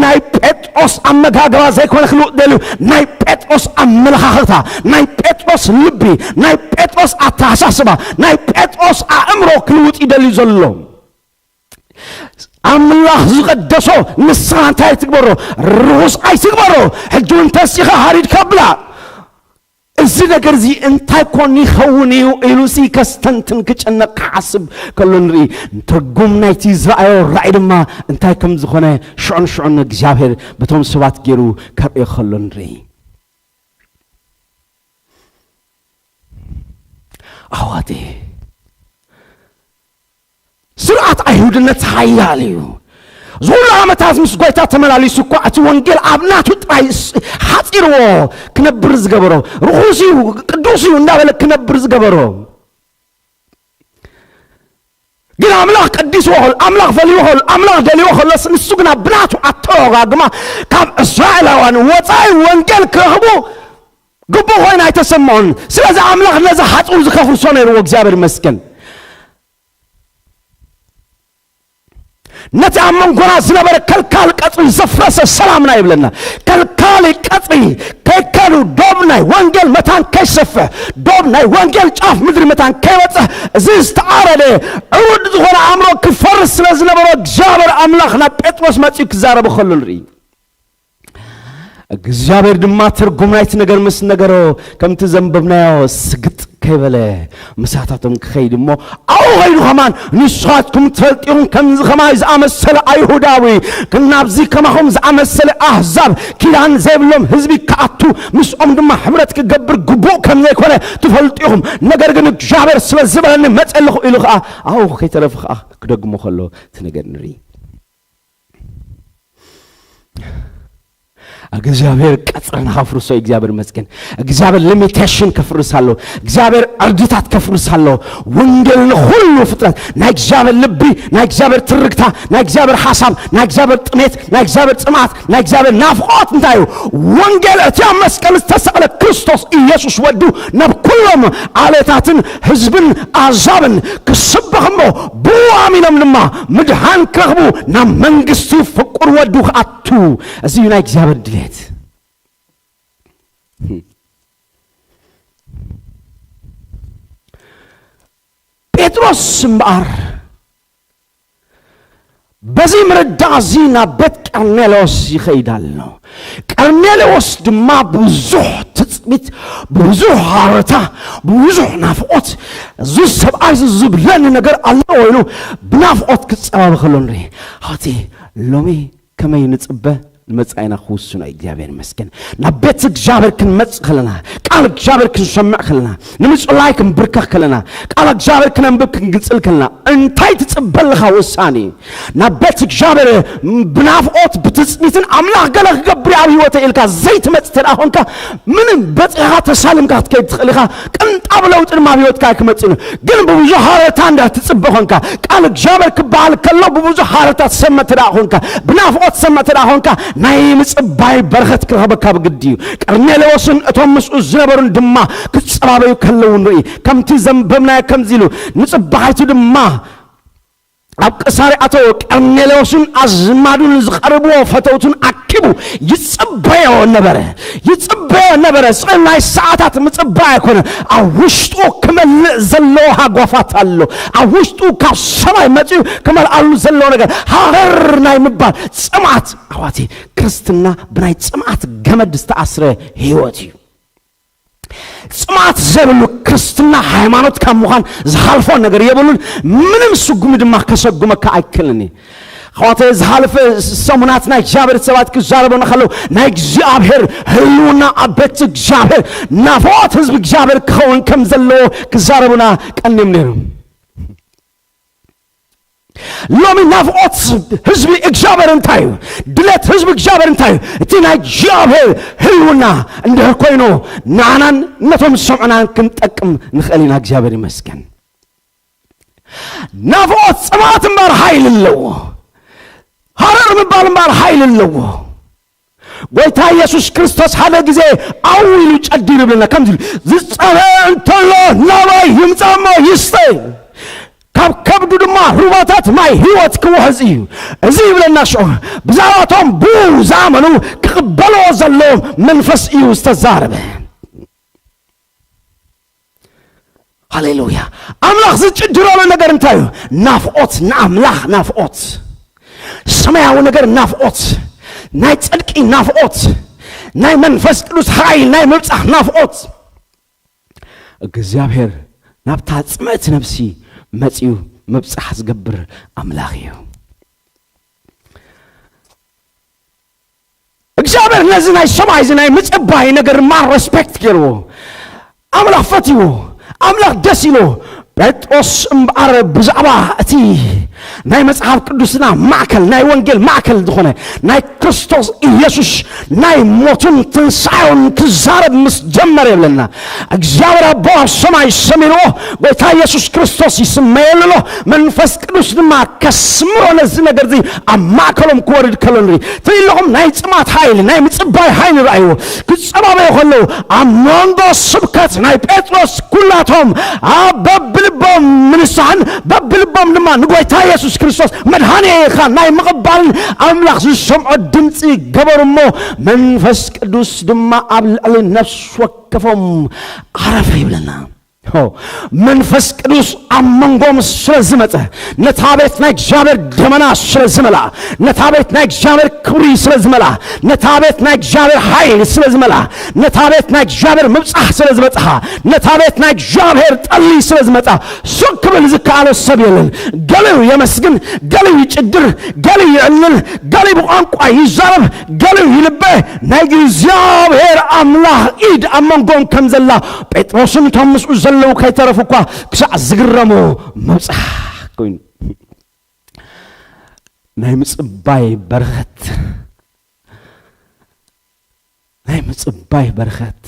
ናይ ጴጥሮስ ኣመጋግባ ዘይኮነ ክልውጥ ደልዩ፣ ናይ ጴጥሮስ ኣመለኻኽታ፣ ናይ ጴጥሮስ ልቢ፣ ናይ ጴጥሮስ ኣተሓሳስባ፣ ናይ ጴጥሮስ ኣእምሮ ክልውጥ ይደልዩ ዘሎ። ኣምላኽ ዝቐደሶ ንስኻ እንታይ ትግበሮ? ርኹስ ኣይትግበሮ። ሕጂ እውን ተሲኻ ሃሪድካ ብላ። እዚ ነገር እዚ እንታይ ኮን ይኸውን እዩ ኢሉ ሲ ከስተንትን ክጨነቕ ክሓስብ ከሎ ንርኢ። ትርጉም ናይቲ ዝረኣዮ ራእይ ድማ እንታይ ከም ዝኾነ ሽዑን ሽዑን እግዚኣብሔር በቶም ሰባት ገይሩ ከርእዮ ከሎ ንርኢ። ኣሕዋተይ፣ ስርዓት ኣይሁድነት ሓያል እዩ። ዝኹሉ ዓመታት ምስ ጎይታ ተመላሊሱ እኳ እቲ ወንጌል ኣብ ናቱ ጥራይ ስ- ሓፂርዎ ክነብር ዝገበሮ፣ ርኹስ እዩ ቅዱስ እዩ እንዳበለ ክነብር ዝገበሮ። ግን ኣምላኽ ቀዲስዎ ከሎ፣ ኣምላኽ ፈልይዎ ከሎ፣ ኣምላኽ ደልይዎ ከሎስ ንሱ ግና ብናቱ ኣተረጓግማ ካብ እስራኤላውያን ወፃኢ ወንጌል ክረኽቡ ግቡእ ኮይኑ ኣይተሰምዖን። ስለዚ ኣምላኽ ነዚ ሓፁር ዝከፍርሶ ነይርዎ። እግዚኣብሔር ይመስገን። ነቲ ኣብ መንጎና ዝነበረ ከልካሊ ቀፅሪ ዘፍረሰ ሰላምና ይብለና። ከልካሊ ቀፅሪ ከይከሉ ዶብ ናይ ወንጌል መታን ከይሰፍሕ፣ ዶብ ናይ ወንጌል ጫፍ ምድሪ መታን ከይበፅሕ፣ እዚ ዝተኣረደ ዕሩድ ዝኾነ ኣእምሮ ክፈርስ ስለ ዝነበሮ እግዚኣብሔር ኣምላኽ ናብ ጴጥሮስ መፂኡ ክዛረቦ ከሎ ንርኢ። እግዚኣብሔር ድማ ትርጉም ናይቲ ነገር ምስ ነገሮ፣ ከምቲ ዘንበብናዮ ስግጥ ከይበለ ምሳታቶም ክኸይድ እሞ፣ ኣብኡ ኸይዱ ኸማን ንስኻትኩም ትፈልጡ ኢኹም፣ ከምዚ ኸማይ ዝኣመሰለ ኣይሁዳዊ ናብዚ ከማኹም ዝኣመሰለ ኣህዛብ ኪዳን ዘይብሎም ህዝቢ ክኣቱ፣ ምስኦም ድማ ሕብረት ክገብር ግቡእ ከም ዘይኮነ ትፈልጡ ኢኹም። ነገር ግን እግዚኣብሔር ስለ ዝበለኒ መጸ ኣለኹ ኢሉ ኸዓ ኣብኡ ከይተረፈ ኸዓ ክደግሞ ኸሎ እቲ ነገር ንርኢ። እግዚኣብሔር ቀፅርና ከፍርሶ እዩ። እግዚኣብሔር ይመስገን። እግዚኣብሔር ሊሚቴሽን ከፍርስ ኣሎ። እግዚኣብሔር ዕርድታት ከፍርስ ኣሎ። ወንጌል ንኹሉ ፍጥረት፣ ናይ እግዚኣብሔር ልቢ፣ ናይ እግዚኣብሔር ትርግታ፣ ናይ እግዚኣብሔር ሓሳብ፣ ናይ እግዚኣብሔር ጥሜት፣ ናይ እግዚኣብሔር ፅምኣት፣ ናይ እግዚኣብሔር ናፍቆት እንታይ እዩ? ወንጌል እቲ ኣብ መስቀል ዝተሰቕለ ክርስቶስ ኢየሱስ ወዱ ናብ ኩሎም ዓሌታትን ህዝብን ኣዛብን ክስበኽ እሞ ብኡ ኣሚኖም ድማ ምድሓን ክረኽቡ ናብ መንግስቲ ፍቁር ወዱ ክኣቱ። እዚ እዩ ናይ እግዚኣብሔር ድሌት። ጴጥሮስ እምበኣር በዚ ምርዳእ እዚ ናብ ቤት ቀርኔሌዎስ ይኸይድ ኣሎ። ቀርኔሌዎስ ድማ ብዙሕ ትጽቢት፣ ብዙሕ ሃረታ፣ ብዙሕ ናፍቆት፣ እዚ ሰብኣይ እዚ ዝብለኒ ነገር ኣሎ ኢሉ ብናፍቆት ክጸባበ ከሎ ንርኢ። ሃቲ ሎሚ ከመይ ንጽበ ንመጻኢና ክውስኖ እዩ። እግዚኣብሔር ይመስገን። ናብ ቤት እግዚኣብሔር ክንመጽእ ከለና፣ ቃል እግዚኣብሔር ክንሰምዕ ከለና፣ ንምጽላይ ክንብርከኽ ከለና፣ ቃል እግዚኣብሔር ክነንብብ ክንግጽል ከለና፣ እንታይ ትጽበ ኣለኻ ውሳኔ? ናብ ቤት እግዚኣብሔር ብናፍቆት ብትጽቢትን ኣምላኽ ገለ ክገብር ኣብ ህይወተ ኢልካ ዘይትመጽእ ተደኣ ኾንካ፣ ምንም በጺሕኻ ተሳልምካ ክትከይድ ትኽእል ኢኻ። ቅንጣብ ለውጢ ድማ ኣብ ህይወትካ ኣይክመጽእን እዩ። ግን ብብዙሕ ሃረታ እንዳ ትጽበ ኾንካ፣ ቃል እግዚኣብሔር ክበሃል ከሎ ብብዙሕ ሃረታ ትሰምዕ ተደኣ ኾንካ፣ ብናፍቆት ትሰምዕ ተደኣ ኾንካ፣ ናይ ምጽባይ በረኸት ክረኽበካ ብግዲ እዩ። ቀርኔሌዎስን እቶም ምስኡ ዝነበሩን ድማ ክጸባበዩ ከለዉ ንርኢ። ከምቲ ዘንበብናዮ ከምዚ ኢሉ፣ ንጽባሒቱ ድማ ኣብ ቅሳሪ ኣተወ። ቀርኔሌዎስን ኣዝማዱን ዝቐርብዎ ፈተውቱን ኣኪቡ ይጽበዮ ነበረ። ይጽበዮ ነበረ። ስቕ ናይ ሰዓታት ምጽባይ ኣይኮነ። ኣብ ውሽጡ ክመልእ ዘለዎ ሃጓፋት ኣሎ። ኣብ ውሽጡ ካብ ሰማይ መጺኡ ክመልኣሉ ዘለዎ ነገር፣ ሃረር ናይ ምባል ጽምኣት። ኣሕዋተይ፣ ክርስትና ብናይ ጽምኣት ገመድ ዝተኣስረ ህይወት እዩ። ጽምኣት ዘይብሉ ክርስትና ሃይማኖት ካብ ምዃን ዝሓልፎ ነገር የብሉን። ምንም ስጉሚ ድማ ከሰጉመካ ኣይክእልን እዩ። ኣሕዋተይ፣ ዝሓለፈ ሰሙናት ናይ እግዚኣብሔር ሰባት ክዛረቡና ከለዉ፣ ናይ እግዚኣብሔር ህልውና ኣብ ቤት እግዚኣብሔር፣ ናፍቖት ህዝቢ እግዚኣብሔር ክኸውን ከም ዘለዎ ክዛረቡና ቀኒዮም ነይሮም። ሎሚ ናፍቖት ህዝቢ እግዚኣብሔር እንታይ እዩ? ድሌት ህዝቢ እግዚኣብሔር እንታይ እዩ? እቲ ናይ እግዚኣብሔር ህልውና እንድሕር ኮይኑ፣ ንዓናን ነቶም ዝሰምዑናን ክንጠቅም ንኽእል ኢና። እግዚኣብሔር ይመስገን። ናፍቖት ጽምኣት እምበር ሓይሊ ኣለዎ። ሃረር ምባል እምበር ሓይሊ ኣለዎ። ጎይታ ኢየሱስ ክርስቶስ ሓደ ግዜ ኣው ኢሉ ጨዲሩ ይብለና፣ ከምዚ ኢሉ፣ "ዝጸምእ እንተሎ ናባይ ይምጻእ እሞ ይስተ፣ ካብ ከብዱ ድማ ሩባታት ማይ ህይወት ክውሕዝ እዩ። እዚ ይብለና ሽዑ፣ ብዛዕባቶም ብኡ ዝኣመኑ ክቕበልዎ ዘለዎም መንፈስ እዩ ዝተዛረበ።" ሃሌሉያ። ኣምላኽ ዝጭድረሉ ነገር እንታይ እዩ? ናፍቖት፣ ንኣምላኽ ናፍቖት፣ ሰማያዊ ነገር ናፍቖት፣ ናይ ጽድቂ ናፍቖት፣ ናይ መንፈስ ቅዱስ ሓይል ናይ ምብጻሕ ናፍቖት። እግዚኣብሔር ናብታ ጽምእቲ ነፍሲ መጺኡ ምብጻሕ ዝገብር ኣምላኽ እዩ። እግዚኣብሔር ነዚ ናይ ሰማይ፣ እዚ ናይ ምጽባይ ነገር ማር ሬስፔክት ገይርዎ፣ ኣምላኽ ፈትይዎ፣ ኣምላኽ ደስ ኢልዎ። ጴጥሮስ እምበኣር ብዛዕባ እቲ ናይ መጽሓፍ ቅዱስና ማእከል፣ ናይ ወንጌል ማእከል ዝኾነ ናይ ክርስቶስ ኢየሱስ ናይ ሞቱን ትንሳኤውን ክዛረብ ምስ ጀመረ ይብለና፣ እግዚኣብሔር ኣቦ ኣብ ሰማይ ሰሚርዎ፣ ጎይታ ኢየሱስ ክርስቶስ ይስመየሉ ኣሎ። መንፈስ ቅዱስ ድማ ከስምሮ ነዚ ነገር እዚ ኣብ ማእከሎም ክወርድ ከሎ ንርኢ። ትርኢ ኣለኹም፣ ናይ ጽማት ሓይሊ፣ ናይ ምጽባይ ሓይሊ ረኣይዎ። ክጸባበዩ ከለዉ፣ ኣብ መንጎ ስብከት ናይ ጴጥሮስ ኩላቶም ኣብ በብልቦም ምንሳሕን በብልቦም ድማ ንጎይታ ኢየሱስ ክርስቶስ መድሃኒ ኢኻ ናይ ምቕባልን ኣምላኽ ዝሰምዖ ድምጺ ገበሩ እሞ፣ መንፈስ ቅዱስ ድማ ኣብ ልዕሊ ነፍሲ ወከፎም ዓረፈ ይብለና። ሆ፣ መንፈስ ቅዱስ ኣብ መንጎም ስለ ዝመጸ፣ ነታ ቤት ናይ እግዚኣብሔር ደመና ስለ ዝመልኣ፣ ነታ ቤት ናይ እግዚኣብሔር ክብሪ ስለ ዝመልኣ፣ ነታ ቤት ናይ እግዚኣብሔር ሓይሊ ስለ ዝመልኣ፣ ነታ ቤት ናይ እግዚኣብሔር ምብጻሕ ስለ ዝበጽሓ፣ ነታ ቤት ናይ እግዚኣብሔር ጠሊ ስለ ዝመጽኣ፣ ሱቕ ክብል ዝከኣሎ ሰብ የለን። ገሊኡ የመስግን፣ ገሊኡ ይጭድር፣ ገሊኡ ይዕልል፣ ገሊኡ ብቋንቋ ይዛረብ፣ ገሊኡ ይልበ። ናይ እግዚኣብሔር ኣምላኽ ኢድ ኣብ መንጎም ከም ዘላ ጴጥሮስን እቶም ምስኡ ዘለዉ ከይተረፉ እኳ ክሳዕ ዝግረሙ ምብጻሕ ኮይኑ። ናይ ምጽባይ በረኸት፣ ናይ ምጽባይ በረኸት።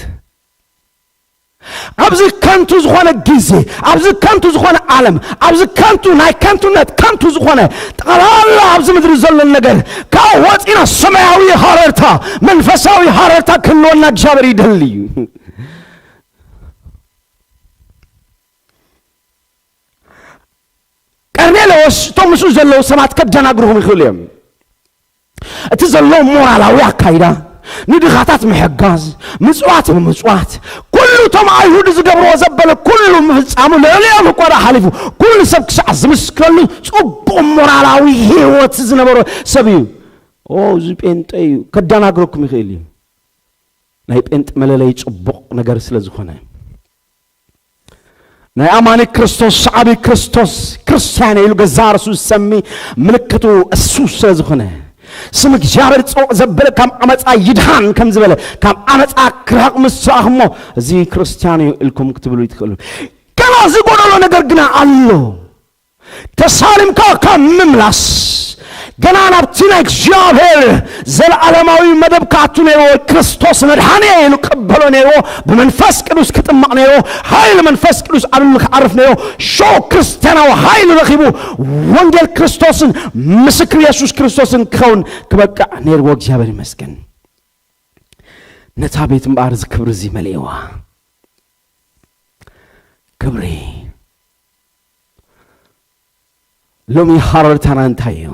ኣብዚ ከንቱ ዝኾነ ግዜ፣ ኣብዚ ከንቱ ዝኾነ ዓለም፣ ኣብዚ ከንቱ ናይ ከንቱነት ከንቱ ዝኾነ ጠቕላላ ኣብዚ ምድሪ ዘሎ ነገር፣ ካብ ወፂና ሰማያዊ ሃረርታ፣ መንፈሳዊ ሃረርታ ክህልወና እግዚኣብሔር ይደሊ እዩ። ቀርኔሌዎስ፣ እቶም ምስኡ ዘለዉ ሰባት ከደናግርኹም ይኽእሉ እዮም። እቲ ዘሎ ሞራላዊ ኣካይዳ፣ ንድኻታት ምሕጋዝ፣ ምጽዋት ምምጽዋት፣ ኩሉ እቶም ኣይሁድ ዝገብርዎ ዘበለ ኩሉ ምፍጻሙ፣ ልዕሊኦም እኳ ደኣ ሓሊፉ፣ ኩሉ ሰብ ክሳዕ ዝምስክረሉ ጽቡቕ ሞራላዊ ህይወት ዝነበሮ ሰብ እዩ። ኦ፣ እዚ ጴንጠ እዩ፣ ከደናግረኩም ይኽእል እዩ። ናይ ጴንጠ መለለይ ጽቡቕ ነገር ስለ ዝኾነ። ናይ ኣማኒ ክርስቶስ፣ ሰዓቢ ክርስቶስ፣ ክርስትያን ኢሉ ገዛ ርእሱ ዝሰሚ ምልክቱ እሱ ስለ ዝኾነ፣ ስም እግዚኣብሔር ጽውዕ ዘበለ ካብ ዓመፃ ይድሃን ከም ዝበለ፣ ካብ ዓመፃ ክርሕቕ ምስ ሰኣኹሞ፣ እዚ ክርስትያን እዩ ኢልኩም ክትብሉ ይትኽእሉ። ገና ዝጎደሎ ነገር ግና ኣሎ። ተሳሊምካ ካብ ምምላስ፣ ገና ናብቲ ናይ እግዚኣብሔር ዘለዓለማዊ መደብ ክኣቱ ነይርዎ። ክርስቶስ መድሓኒ ኢሉ ክቕበሎ ነይርዎ። ብመንፈስ ቅዱስ ክጥመቕ ነይርዎ። ሓይሊ መንፈስ ቅዱስ ኣብ ልዕሊ ክዓርፍ ነይርዎ። ሽዑ ክርስትያናዊ ሓይሊ ረኺቡ ወንጌል ክርስቶስን ምስክር የሱስ ክርስቶስን ክኸውን ክበቅዕ ነይርዎ። እግዚኣብሔር ይመስገን። ነታ ቤት እምበኣር እዚ ክብሪ እዚ መሊእዋ። ክብሪ ሎሚ ሃረርታና እንታይ እዩ?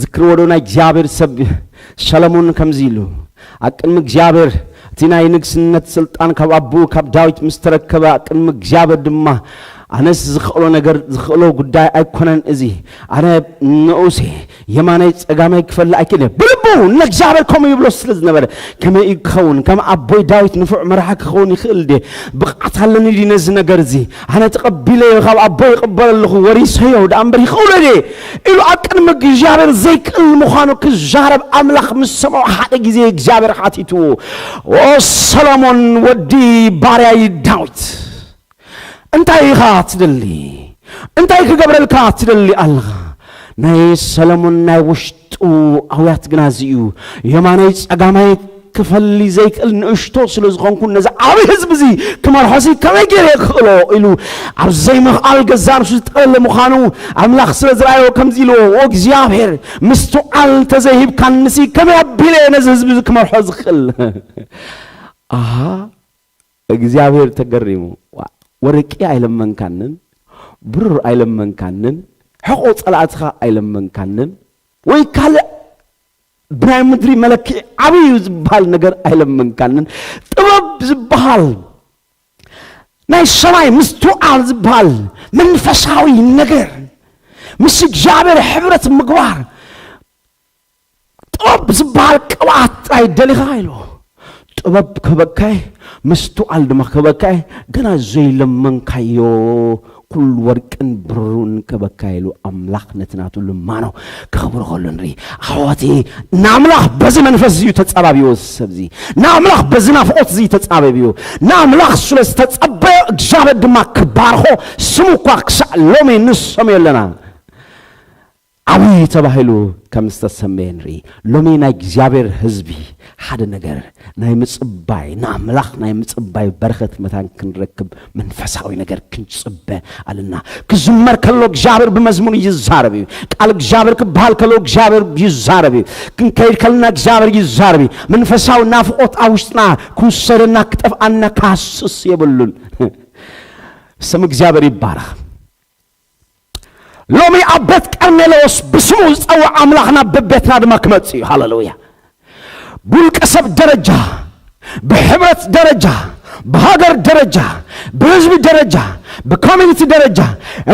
ዝክርዎ ዶ ናይ እግዚኣብሔር ሰብ ሰለሞን ከምዚ ኢሉ ኣብ ቅድሚ እግዚኣብሔር እቲ ናይ ንግስነት ስልጣን ካብ ኣቦኡ ካብ ዳዊት ምስ ተረከበ ኣብ ቅድሚ እግዚኣብሔር ድማ ኣነስ ዝኽእሎ ነገር ዝኽእሎ ጉዳይ ኣይኮነን እዚ ኣነ ንኡስ እየ የማናይ ጸጋማይ ክፈሊ ኣይክእልን እየ ብልቡ ንእግዚኣብሔር ከምኡ ይብሎ ስለ ዝነበረ ከመይ እዩ ክኸውን ከም ኣቦይ ዳዊት ንፉዕ መራሒ ክኸውን ይኽእል ድየ ብቕዓት ኣለኒ ድዩ ነዚ ነገር እዚ ኣነ ተቐቢለዮ ካብ ኣቦይ ይቕበል ኣለኹ ወሪሰዮ ደኣ እምበር ይኽእሎ ድየ ኢሉ ኣብ ቅድሚ እግዚኣብሔር ዘይክእል ምዃኑ ክዛረብ ኣምላኽ ምስ ሰምዖ ሓደ ግዜ እግዚኣብሔር ሓቲትዎ ኦ ሰሎሞን ወዲ ባርያይ ዳዊት እንታይ ኢኻ ትደሊ እንታይ ክገብረልካ ትደሊ ኣለኻ ናይ ሰሎሞን ናይ ውሽጡ ኣውያት ግና እዚ እዩ የማናይ ጸጋማይ ክፈሊ ዘይክእል ንእሽቶ ስለ ዝኾንኩ ነዚ ዓብዪ ህዝቢ እዚ ክመርሖሲ ከመይ ገይረ ክኽእሎ ኢሉ ኣብ ዘይምኽኣል ገዛ ርሱ ዝጠለለ ምዃኑ ኣምላኽ ስለ ዝረኣዮ ከምዚ ኢልዎ እግዚኣብሔር ምስትውዓል እንተዘይሂብካንሲ ከመይ ኣቢለ ነዚ ህዝቢ እዚ ክመርሖ ዝኽእል ኣሃ እግዚኣብሔር ተገሪሙ ወርቂ ኣይለመንካንን ብሩር ኣይለመንካንን ሕቆ ጸላእትኻ ኣይለመንካንን ወይ ካልእ ብናይ ምድሪ መለክዒ ዓብዩ ዝበሃል ነገር ኣይለመንካንን ጥበብ ዝበሃል ናይ ሰማይ ምስትውዓል ዝበሃል መንፈሳዊ ነገር ምስ እግዚኣብሔር ሕብረት ምግባር ጥበብ ዝበሃል ቅብኣት ጥራይ ደሊኻ ኢሉ ጥበብ ክህበካይ ምስትውዓል ድማ ክህበካይ ገና ዘይለመንካዮ ኩሉ ወርቅን ብሩርን ክህበካ ኢሉ ኣምላኽ ነቲ ናቱ ልማኖ ክኽብሮ ከሎ ንርኢ ኣሕዋተይ ንኣምላኽ በዚ መንፈስ እዩ ተጸባቢዎ ሰብዚ ንኣምላኽ በዚ ናፍቆት እዚ ተጻበቢዎ ንኣምላኽ ስለ ዝተጸበዮ እግዚኣብሔር ድማ ክባርኾ ስሙ እኳ ክሳዕ ሎሚ ንሰምዮ ኣለና ዓብዪ ተባሂሉ ከም ዝተሰመየ ንርኢ ሎሚ ናይ እግዚኣብሔር ህዝቢ ሓደ ነገር ናይ ምጽባይ ንኣምላኽ ናይ ምጽባይ በረኸት መታን ክንረክብ መንፈሳዊ ነገር ክንጽበ ኣለና ክዝመር ከሎ እግዚኣብሔር ብመዝሙር ይዛረብ እዩ ቃል እግዚኣብሔር ክበሃል ከሎ እግዚኣብሔር ይዛረብ እዩ ክንከይድ ከለና እግዚኣብሔር ይዛረብ እዩ መንፈሳዊ ናፍቆት ኣብ ውሽጥና ክውሰደና ክጠፍኣና ክሃስስ የብሉን ስም እግዚኣብሔር ይባረኽ ሎሚ ኣብ ቤት ቀርሜሎስ ብስሙ ዝጸውዕ ኣምላኽና ብቤትና ድማ ክመጽእ እዩ ሃሌሉያ ብውልቀ ሰብ ደረጃ ብሕብረት ደረጃ ብሃገር ደረጃ ብህዝቢ ደረጃ ብኮሚኒቲ ደረጃ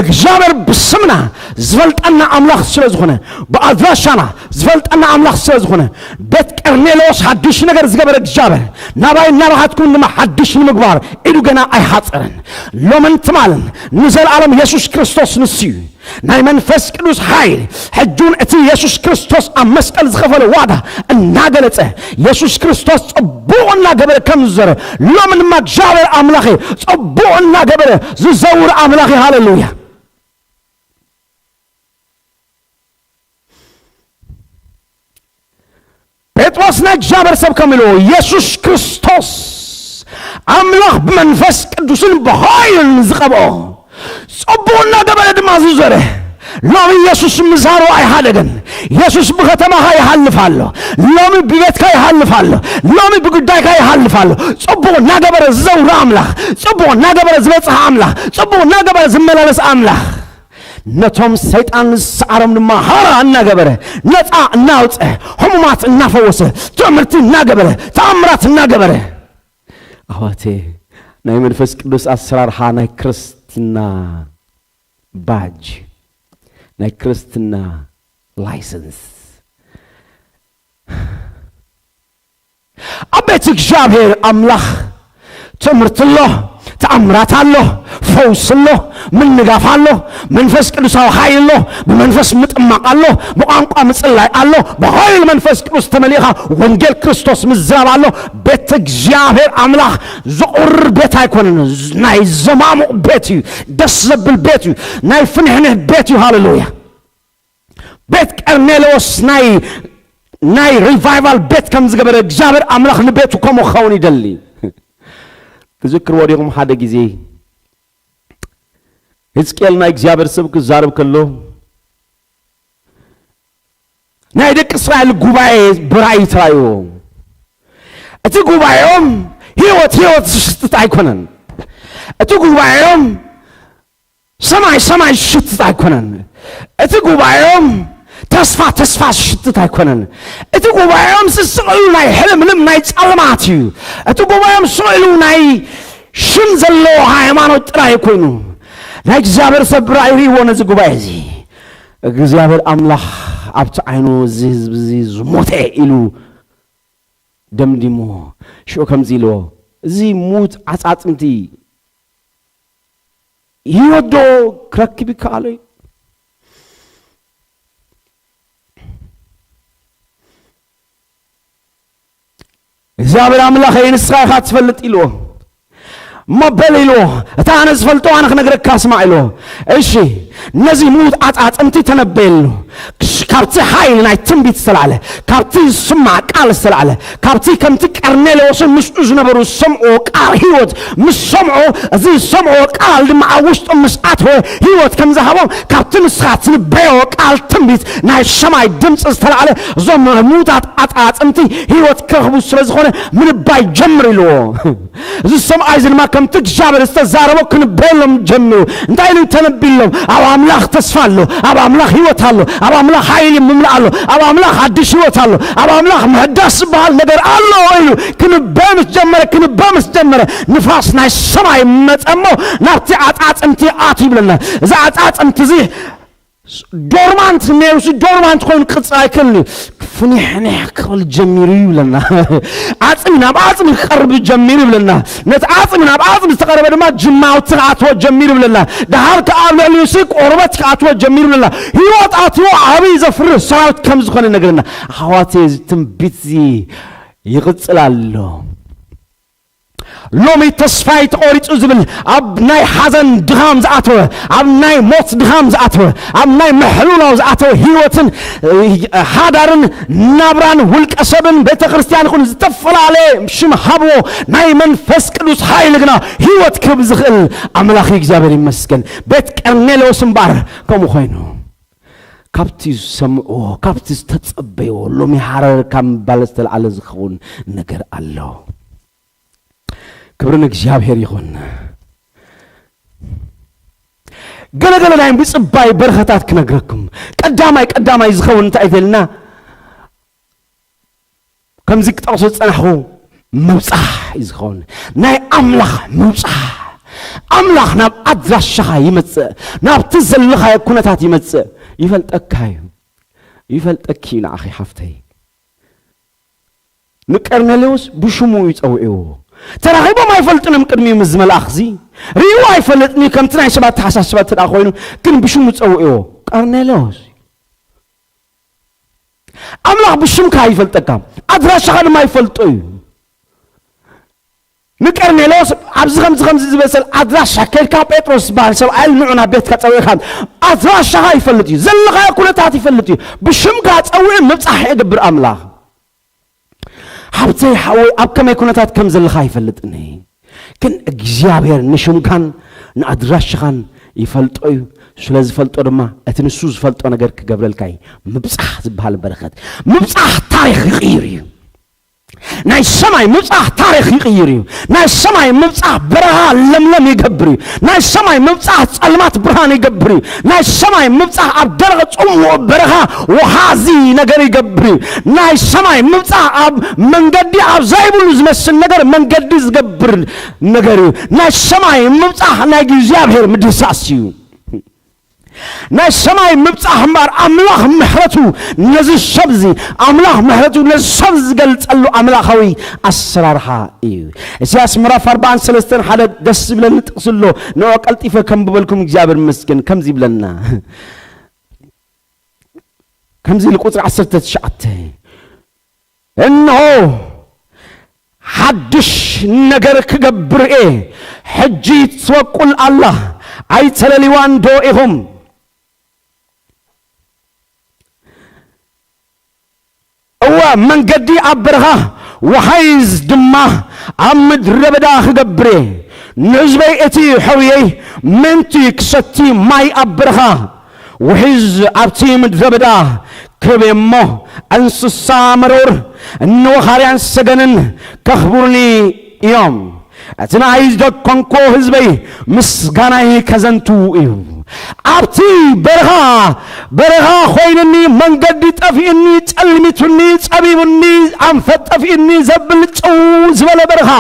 እግዚኣብሔር ብስምና ዝፈልጠና ኣምላኽ ስለ ዝኾነ ብኣድራሻና ዝፈልጠና ኣምላኽ ስለ ዝኾነ ቤት ቀርሜሎስ ሓድሽ ነገር ዝገበረ እግዚኣብሔር ናባይ ናባኻትኩም ድማ ሓድሽ ንምግባር ኢዱ ገና ኣይሓፀረን ሎምን ትማልን ንዘለኣለም የሱስ ክርስቶስ ንሱ እዩ ናይ መንፈስ ቅዱስ ሓይል ሕጂ እውን እቲ የሱስ ክርስቶስ ኣብ መስቀል ዝኸፈለ ዋጋ እናገለጸ የሱስ ክርስቶስ ጽቡቕ እናገበረ ከም ዝዘረ ሎሚ ድማ እግዚኣብሔር ኣምላኽ ጽቡቕ እናገበረ ዝዘውር ኣምላኽ ሃሌሉያ ጴጥሮስ ናይ እግዚኣብሔር ሰብ ከም ኢልዎ የሱስ ክርስቶስ ኣምላኽ ብመንፈስ ቅዱስን ብሃይልን ዝቐብኦ ጽቡቕ እናገበረ ድማ ዝዘረ ሎሚ የሱስ ምዛሩ ኣይሃደገን የሱስ ብከተማኻ ይሃልፍ ኣሎ ሎሚ ብቤትካ ይሃልፍ ኣሎ ሎሚ ብጉዳይካ ይሃልፍ ኣሎ ጽቡቕ እናገበረ ዝዘውር ኣምላኽ ጽቡቕ እናገበረ ዝበጽሕ ኣምላኽ ጽቡቕ እናገበረ ዝመላለስ ኣምላኽ ነቶም ሰይጣን ዝሰዓሮም ድማ ሃራ እናገበረ ነፃ እናውፀ ሕሙማት እናፈወሰ ትምህርቲ እናገበረ ተኣምራት እናገበረ ኣዋቴ ናይ መንፈስ ቅዱስ ኣሰራርሓ ናይ ክርስትና ባጅ ናይ ክርስትና ላይሰንስ ኣብ ቤት እግዚኣብሔር ኣምላኽ ትምህርቲ ኣሎ ተኣምራት ኣሎ ፈውስ ኣሎ ምንጋፍ ኣሎ መንፈስ ቅዱሳዊ ሓይል ኣሎ ብመንፈስ ምጥማቕ ኣሎ ብቋንቋ ምፅላይ ኣሎ ብሃይል መንፈስ ቅዱስ ተመሊእኻ ወንጌል ክርስቶስ ምዝራብ ኣሎ ቤት እግዚኣብሔር ኣምላኽ ዝቑር ቤት ኣይኮነን ናይ ዘማሙቕ ቤት እዩ ደስ ዘብል ቤት እዩ ናይ ፍንሕንሕ ቤት እዩ ሃሌሉያ ቤት ቀርሜሎስ ናይ ናይ ሪቫይቫል ቤት ከም ዝገበረ እግዚኣብሔር ኣምላኽ ንቤቱ ከምኡ ክኸውን ይደሊ ትዝክርዎ ዲኹም ሓደ ግዜ ህዝቅኤል ናይ እግዚኣብሔር ሰብ ክዛረብ ከሎ ናይ ደቂ እስራኤል ጉባኤ ብራእይ ተራእይዎ እቲ ጉባኤኦም ህይወት ህይወት ዝሽትት ኣይኮነን እቲ ጉባኤኦም ሰማይ ሰማይ ዝሽትት ኣይኮነን እቲ ጉባኤኦም ተስፋ ተስፋ ዝሽትት ኣይኮነን። እቲ ጉባኤኦም ስቕ ኢሉ ናይ ሕልምልም ናይ ጸልማት እዩ። እቲ ጉባኤኦም ስቕ ኢሉ ናይ ሽም ዘለዎ ሃይማኖት ጥራይ ኮይኑ፣ ናይ እግዚኣብሔር ሰብ ራእይ ርእይዎ ነዚ ጉባኤ እዚ። እግዚኣብሔር ኣምላኽ ኣብቲ ዓይኑ እዚ ህዝቢ እዚ ዝሞተ ኢሉ ደምዲሞ። ሽዑ ከምዚ ኢልዎ፣ እዚ ሙት ዓጻጽምቲ ህይወት ዶ ክረክብ ይከኣሎ እዩ? እግዚኣብሔር ኣምላኸይ፣ ንስኻ ኢኻ ትፈልጥ ኢልዎ። እሞ በል ኢልዎ፣ እታ ኣነ ዝፈልጦ ኣነ ክነግረካ ስማዕ ኢልዎ። እሺ፣ ነዚ ሙት ዓጻጽምቲ ተነበየሉ። ክሽ-፣ ካብቲ ሓይሊ ናይ ትንቢት ዝተላዕለ፣ ካብቲ ዝስማዕ ቃል ዝተላዕለ፣ ካብቲ ከምቲ ቀርኔሌዎስን ምስኡ ዝነበሩ ዝሰምዕዎ ቃል ህይወት ምስ ሰምዖ፣ እዚ ዝሰምዕዎ ቃል ድማ ኣብ ውሽጦም ምስ ኣተወ ህይወት ከም ዝሃቦም፣ ካብቲ ንስኻ ትንበዮ ቃል ትንቢት ናይ ሰማይ ድምፂ ዝተላዕለ፣ እዞም ሙታት ዓጻጽምቲ ህይወት ክረኽቡ ስለ ዝኾነ ምንባይ ጀምር ኢልዎ። እዚ ሰብኣይ እዚ ድማ ከምቲ እግዚኣብሔር ዝተዛረቦ ክንበሎም ጀምሩ። እንታይ ኢሉ ተነቢሎም? ኣብ ኣምላኽ ተስፋ ኣሎ፣ ኣብ ኣምላኽ ህይወት ኣሎ፣ ኣብ ኣምላኽ ሓይሊ ምምላእ ኣሎ፣ ኣብ ኣምላኽ ሓድሽ ህይወት ኣሎ፣ ኣብ ኣምላኽ ምሕዳስ ዝበሃል ነገር ኣሎ ኢሉ ክንበ ምስ ጀመረ፣ ክንበ ምስ ጀመረ፣ ንፋስ ናይ ሰማይ መጸ እሞ ናብቲ ዓጻጽምቲ ኣት ይብለና። እዚ ዓጻጽምቲ እዚ ዶርማንት ነይሩሲ፣ ዶርማንት ኮይኑ ክቕጽል ኣይክእልን እዩ። ፍኒሕኒሕ ክብል ጀሚሩ ይብለና። ዓጽሚ ናብ ዓጽሚ ክቐርብ ጀሚሩ ይብለና። ነቲ ዓጽሚ ናብ ዓጽሚ ዝተቐረበ ድማ ጅማውቲ ክኣትዎ ጀሚሩ ይብለና። ደሓር ከኣ ኣብ ልዕሊኡ ሲ ቆርበት ክኣትዎ ጀሚሩ ይብለና። ህይወት ኣትዎ ዓብዪ ዘፍርህ ሰራዊት ከም ዝኾነ ይነግረና። ኣሕዋተይ፣ እዚ ትንቢት እዚ ይቕጽል ኣሎ። ሎሚ ተስፋይ ተቖሪጹ ዝብል፣ ኣብ ናይ ሓዘን ድኻም ዝኣተወ፣ ኣብ ናይ ሞት ድኻም ዝኣተወ፣ ኣብ ናይ ምሕልውላው ዝኣተወ ህይወትን፣ እ፣ ሓዳርን ናብራን ውልቀ ሰብን ቤተ ክርስቲያን ይኹን ዝተፈላለየ ሽም ሃብዎ፣ ናይ መንፈስ ቅዱስ ሓይሊ ግና ህይወት ክህብ ዝኽእል ኣምላኽ እዩ። እግዚኣብሔር ይመስገን። ቤት ቀርኔሌዎስ እምበኣር ከምኡ ኮይኑ፣ ካብቲ ዝሰምዕዎ፣ ካብቲ ዝተጸበይዎ፣ ሎሚ ሃረር ካብ ምባል ዝተለዓለ ዝኸውን ነገር ኣሎ። ክብሪ ንእግዚኣብሔር ይኹን። ገለገለ ናይ ምጽባይ በረኸታት ክነግረኩም። ቀዳማይ፣ ቀዳማይ ዝኸውን እንታይ እዩ ተልና? ከምዚ ክጠቕሶ ዝጸናሕኩ ምብጻሕ እዩ ዝኸውን። ናይ ኣምላኽ ምብጻሕ። ኣምላኽ ናብ ኣድራሻኻ ይመጽእ፣ ናብቲ ዘለኻዮ ኩነታት ይመጽእ። ይፈልጠካ እዩ። ይፈልጠኪ እዩ ንዓኺ ሓፍተይ። ንቀርኔሌዎስ ብሽሙ እዩ ጸውዕዎ። ተራኺቦም ኣይፈልጥን እዮም ቅድሚኡ ምስ እዚ መልኣኽ እዚ። ርእይዎ ኣይፈልጥን እዩ፣ ከምቲ ናይ ሰባት ኣተሓሳስባ እንተ ደኣ ኮይኑ፣ ግን ብሽሙ ጸውዕዎ። ቀርኔሌዎስ፣ ኣምላኽ ብሽምካ ይፈልጠካ፣ ኣድራሻኻ ድማ ይፈልጦ እዩ። ንቀርኔሌዎስ ኣብዚ ከምዚ ከምዚ ዝበሰል ኣድራሻ ከድካ ጴጥሮስ ዝበሃል ሰብኣይ ንዑ ናብ ቤትካ ጸዊዕካ ኣድራሻኻ ይፈልጥ እዩ፣ ዘለኻዮ ኩነታት ይፈልጥ እዩ። ብሽምካ ጸዊዑ ምብጻሕ ይገብር ኣምላኽ። ሓብተይ ሓወይ ኣብ ከመይ ኩነታት ከም ዘለኻ ኣይፈልጥን እየ፣ ግን እግዚኣብሔር ንሽምካን ንኣድራሽኻን ይፈልጦ እዩ። ስለ ዝፈልጦ ድማ እቲ ንሱ ዝፈልጦ ነገር ክገብረልካ እዩ። ምብጻሕ ዝበሃል በረኸት፣ ምብጻሕ ታሪኽ ይቕይር እዩ። ናይ ሰማይ ምብጻሕ ታሪኽ ይቕይር እዩ። ናይ ሰማይ ምብጻሕ በረኻ ለምለም ይገብር እዩ። ናይ ሰማይ ምብጻሕ ጸልማት ብርሃን ይገብር እዩ። ናይ ሰማይ ምብጻሕ ኣብ ደረቕ ጽምው በረኻ ወሃዚ ነገር ይገብር እዩ። ናይ ሰማይ ምብጻሕ ኣብ መንገዲ ኣብ ዘይብሉ ዝመስል ነገር መንገዲ ዝገብር ነገር እዩ። ናይ ሰማይ ምብጻሕ ናይ እግዚኣብሔር ምድህሳስ እዩ። ናይ ሰማይ ምብጻሕ እምበኣር ኣምላኽ ምሕረቱ ነዚ ሰብ እዚ፣ ኣምላኽ ምሕረቱ ነዚ ሰብ እዚ ዝገልጸሉ ኣምላኻዊ ኣሰራርሓ እዩ። ኢሳያስ ምዕራፍ ኣርባዓን ሰለስተን ሓደ ደስ ዝብለኒ ጥቕሲ ኣሎ፣ ንዑ ቀልጢፈ ከንብበልኩም እግዚኣብሔር ይመስገን። ከምዚ ይብለና፣ ከምዚ ኢሉ ቁጽሪ ዓሰርተ ትሽዓተ፣ እንሆ ሓድሽ ነገር ክገብር እየ፣ ሕጂ ትበቁል ኣላ፣ ኣይተለልዋን ዶ ኢኹም? እወ፣ መንገዲ ኣብ በረኻ፣ ወሓይዝ ድማ ኣብ ምድረ በዳ ክገብር እየ። ንህዝበይ እቲ ሕሩየይ ምእንቲ ክሰቲ ማይ ኣብ በረኻ፣ ውሒዝ ኣብቲ ምድረ በዳ ክህብ እየ እሞ፣ እንስሳ መሮር፣ እነወኻርያን ሰገንን ከኽብሩኒ እዮም። እቲ ንኣይ ዝደኮንኮ ህዝበይ ምስጋናይ ከዘንቱ እዩ። ኣብቲ በረኻ በረኻ ኮይንኒ፣ መንገዲ ጠፊእኒ፣ ጸልሚቱኒ፣ ጸቢቡኒ፣ ኣንፈት ጠፊእኒ ዘብል ጽው ዝበለ በረኻ፣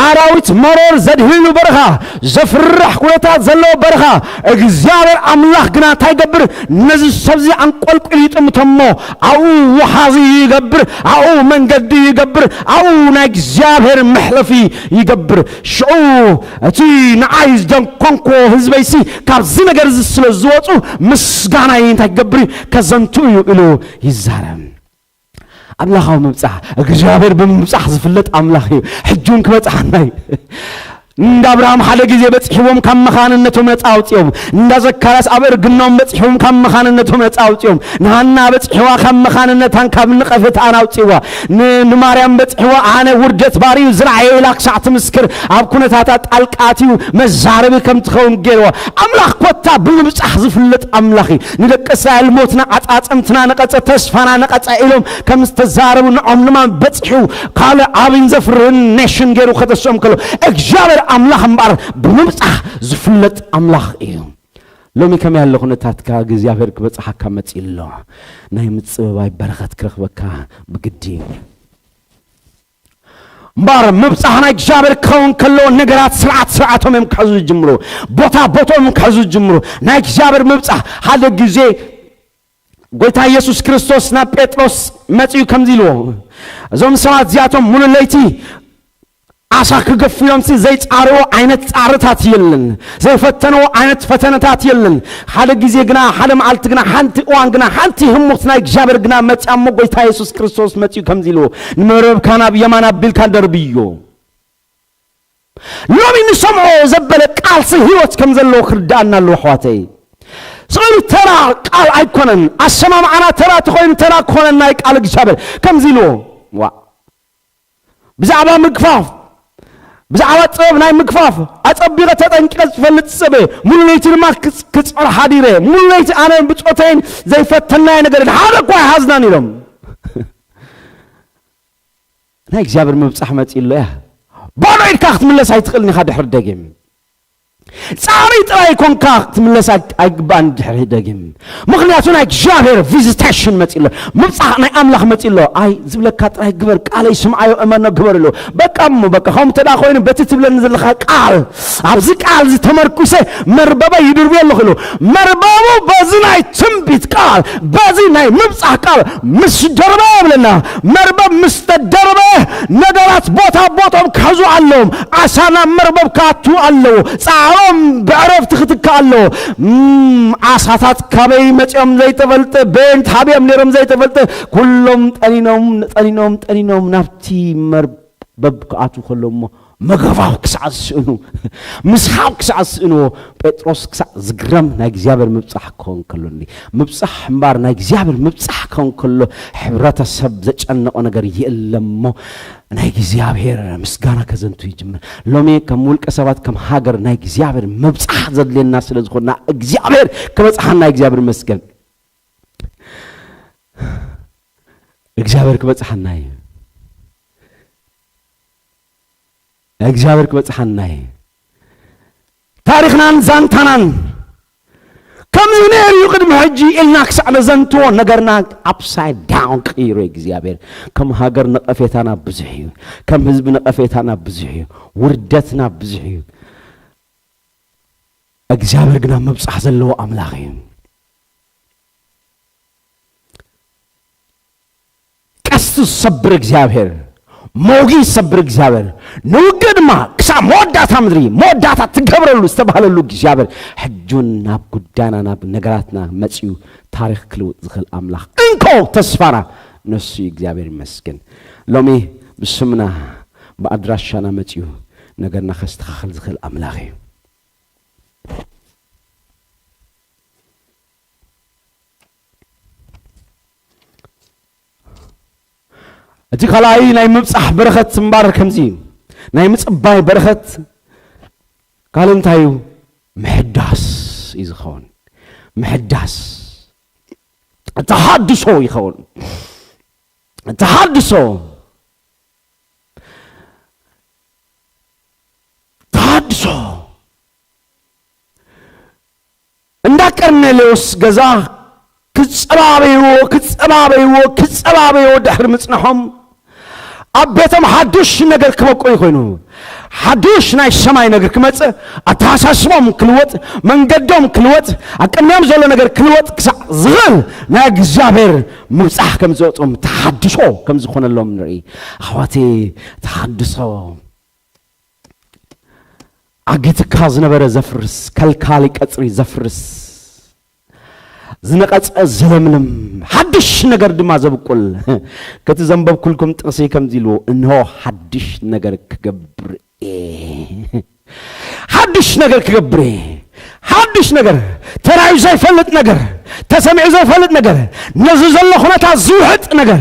ኣራዊት መሮር ዘድህሉ በረኻ፣ ዘፍርሕ ኩነታት ዘለዎ በረኻ፣ እግዚኣብሔር ኣምላኽ ግና እንታይ ይገብር? ነዚ ሰብዚ ኣንቆልቁሉ ይጥምቶ እሞ፣ ኣብኡ ውሓዚ ይገብር፣ ኣብኡ መንገዲ ይገብር፣ ኣብኡ ናይ እግዚኣብሔር መሕለፊ ይገብር። ሽዑ እቲ ንዓይ ዝደንኮንኮ ህዝበይሲ ካብዚ ነገር እዚ ስለ ዝወፁ፣ ምስጋናይ እንታይ ክገብር እዩ? ከዘንቱ እዩ ኢሉ ይዛረብ። ኣምላኻዊ ምብጻሕ፣ እግዚኣብሔር ብምብጻሕ ዝፍለጥ ኣምላኽ እዩ። ሕጂ እውን ክበጽሓና እዩ። እንዳ ኣብርሃም ሓደ ግዜ በጺሕዎም ካብ መኻንነቶም ነጻ ኣውጺኦም፣ እንዳ ዘካርያስ ኣብ እርግናኦም በጺሕዎም ካብ መኻንነቶም ነጻ ኣውጺኦም፣ ንሃና በጺሕዋ ካብ መኻንነታን ካብ ንቐፈታን ኣውጺዋ። ን-፣ ንማርያም በጺሕዋ፣ ኣነ ውርደት ባርዩ ዝረኣየ ኢላ ክሳዕ ትምስክር፣ ኣብ ኩነታታ ጣልቃ ኣትዩ መዛረቢ ከም ትኸውን ገይርዋ። ኣምላኽ ኮታ ብምብጻሕ ዝፍለጥ ኣምላኽ እዩ። ንደቂ እስራኤል ሞትና፣ ዓጻጽምትና ነቐጸ፣ ተስፋና ነቐጸ ኢሎም ከም ዝተዛረቡ ንዖም ድማ በጺሑ ካልእ ዓብን ዘፍርህን ኔሽን ገይሩ ከተስኦም ከሎ፣ እግዚኣብሔር ኣምላኽ እምበኣር ብምብጻሕ ዝፍለጥ ኣምላኽ እዩ። ሎሚ ከመይ ኣሎ ኩነታትካ እግዚኣብሔር ክበጽሓካ መጺኡ ኣሎ። ናይ ምጽብባይ በረኸት ክረኽበካ ብግዲ እዩ። እምበኣር ምብጻሕ ናይ እግዚኣብሔር ክኸውን ከሎ ነገራት ስርዓት ስርዓቶም እዮም ክሕዙ ዝጅምሩ። ቦታ ቦቶም ክሕዙ ዝጅምሩ። ናይ እግዚኣብሔር ምብጻሕ ሓደ ግዜ ጎይታ ኢየሱስ ክርስቶስ ናብ ጴጥሮስ መጺኡ ከምዚ ኢልዎ፣ እዞም ሰባት እዚኣቶም ሙሉ ለይቲ ዓሳ ክገፉ ኢሎምሲ ዘይጻርዎ ዓይነት ጻርታት የለን፣ ዘይፈተንዎ ዓይነት ፈተነታት የለን። ሓደ ግዜ ግና፣ ሓደ መዓልቲ ግና፣ ሓንቲ እዋን ግና፣ ሓንቲ ህሞት ናይ እግዚኣብሔር ግና መጺኣ እሞ ጎይታ የሱስ ክርስቶስ መጺኡ ከምዚ ኢልዎ፣ "ንመርበብካ ናብ የማን ኣቢልካ ደርብዮ።" ሎሚ ንሰምዖ ዘበለ ቃልሲ ህይወት ከም ዘለዎ ክርድኣና ኣለዎ ኣሕዋተይ። ስእሉ ተራ ቃል ኣይኮነን። ኣሰማምዓና ተራ ተኾይኑ ተራ ክኾነና እዩ ቃል እግዚኣብሔር። ከምዚ ኢልዎ፣ ዋ፣ ብዛዕባ ምግፋፍ፣ ብዛዕባ ጥበብ ናይ ምግፋፍ ኣጸቢቐ ተጠንቂቐ ዝፈልጥ ሰብ እየ። ሙሉ ለይቲ ድማ ክጽ-፣ ክጽዕር ሓዲረ። ሙሉ ለይቲ ኣነ ብጾተይን ዘይፈተናዮ ነገር ሓደ እኳ ኣይሓዝናን ኢሎም። ናይ እግዚኣብሔር ምብጻሕ መጺኡ ኣሎ እያ። ባዶ ኢድካ ክትምለስ ኣይትኽእልን ኢኻ ድሕሪ ደጊም። ጻዕሪ ጥራይ ኮንካ ክትምለስ ኣይ-፣ ኣይግባእን ድሕሪ ደጊም። ምኽንያቱ ናይ እግዚኣብሔር ቪዚቴሽን መጺኡ ኣሎ። ምብጻሕ ናይ ኣምላኽ መጺኡ ኣሎ። ኣይ ዝብለካ ጥራይ ግበር፣ ቃለይ ስምዓዮ፣ እመኖ፣ ግበር ኢሉ። በቃ እሞ በቃ፣ ከምኡ እንተ ደኣ ኮይኑ በቲ ትብለኒ ዘለኻ ቃል፣ ኣብዚ ቃል እዚ ተመርኩሰ መርበበይ ይድርብዮ ኣለኹ ኢሉ። መርበቡ በዚ ናይ ትንቢት ቃል፣ በዚ ናይ ምብጻሕ ቃል ምስ ደርበ ይብለና። መርበብ ምስ ተደርበ ነገራት ቦታ ቦቶም ክሕዙ ኣለዎም። ዓሳ ናብ መርበብ ክኣቱ ኣለዎ። ጻዕሮም ብዕረፍቲ ክትካእ ኣለዎ። እም፣ ዓሳታት ካበይ መጺኦም ዘይተፈልጠ፣ በየንት ሃብዮም ነይሮም ዘይተፈልጠ፣ ኩሎም ጠኒኖም፣ ጠኒኖም፣ ጠኒኖም ናብቲ መርበብ ክኣትዉ ከለዉ እሞ፣ ምግፋፍ ክሳዕ ዝስእኑ፣ ምስሓብ ክሳዕ ዝስእንዎ፣ ጴጥሮስ ክሳዕ ዝግረም ናይ እግዚኣብሔር ምብጻሕ ክኸውን ከሎ እንዲ። ምብጻሕ እምበኣር ናይ እግዚኣብሔር ምብጻሕ ክኸውን ከሎ ሕብረተሰብ ዘጨነቖ ነገር የለን እሞ ናይ እግዚኣብሔር ምስጋና ከዘንቱ ይጅምር። ሎሚ ከም ውልቀ ሰባት፣ ከም ሃገር ናይ እግዚኣብሔር ምብጻሕ ዘድልየና ስለ ዝኾንና እግዚኣብሔር ክበጽሓና እግዚኣብሔር ይመስገን። እግዚኣብሔር ክበጽሓና እዩ። እግዚኣብሔር ክበጽሓና እዩ። ታሪኽናን ዛንታናን ከምዚ ነይሩ እዩ ቅድሚ ሕጂ ኢልና ክሳዕ ነዘንትዎ ነገርና ኣፕሳይድ ዳውን ክቕይሮ እዩ እግዚኣብሔር። ከም ሃገር ነቐፌታና ብዙሕ እዩ። ከም ህዝቢ ነቐፌታና ብዙሕ እዩ። ውርደትና ብዙሕ እዩ። እግዚኣብሔር ግና ምብጻሕ ዘለዎ ኣምላኽ እዩ። ቀስቲ ዝሰብር እግዚኣብሔር፣ መውጊ ዝሰብር እግዚኣብሔር፣ ንውግእ ድማ ክሳብ መወዳእታ ምድሪ መወዳእታ ትገብረሉ ዝተባህለሉ እግዚኣብሔር ሕጂ እውን ናብ ጉዳይና ናብ ነገራትና መጺኡ ታሪኽ ክልውጥ ዝኽእል ኣምላኽ እንኮ ተስፋና ንሱ እዩ። እግዚኣብሔር ይመስገን። ሎሚ ብስምና ብኣድራሻና መጺኡ ነገርና ከስተኻኽል ዝኽእል ኣምላኽ እዩ። እቲ ካልኣይ ናይ ምብጻሕ በረኸት እምባር ከምዚ እዩ። ናይ ምጽባይ በረኸት ካልእ እንታይ እዩ? ምሕዳስ እዩ ዝኸውን። ምሕዳስ፣ ተሃድሶ ይኸውን። ተሃድሶ፣ ተሃድሶ። እንዳ ቀርኔሌዎስ ገዛ ክጸባበይዎ፣ ክጸባበይዎ፣ ክጸባበይዎ ድሕሪ ምጽንሖም፣ ኣብ ቤቶም ሓድሽ ነገር ክበቁል ኮይኑ፣ ሓድሽ ናይ ሰማይ ነገር ክመጽእ፣ ኣተሓሳስቦም ክልወጥ፣ መንገዶም ክልወጥ፣ ኣብ ቅድሚኦም ዘሎ ነገር ክልወጥ ክሳዕ ዝኽእል ናይ እግዚኣብሔር ምብጻሕ ከም ዝወጾም፣ ተሓድሶ ከም ዝኾነሎም ንርኢ። ኣሕዋተይ፣ ተሓድሶ ኣጊትካ ዝነበረ ዘፍርስ፣ ከልካሊ ቀጽሪ ዘፍርስ፣ ዝነቐጸ ዘለምልም፣ ሓድሽ ነገር ድማ ዘብቁል። ከቲ ዘንበብኩልኩም ጥቕሲ ከምዚ ኢልዎ፣ "እንሆ ሓድሽ ነገር ክገብር እየ። ሓድሽ ነገር ክገብር እየ። ሓድሽ ነገር፣ ተራእዩ ዘይፈልጥ ነገር፣ ተሰሚዑ ዘይፈልጥ ነገር፣ ነዚ ዘሎ ኩነታት ዝውሕጥ ነገር፣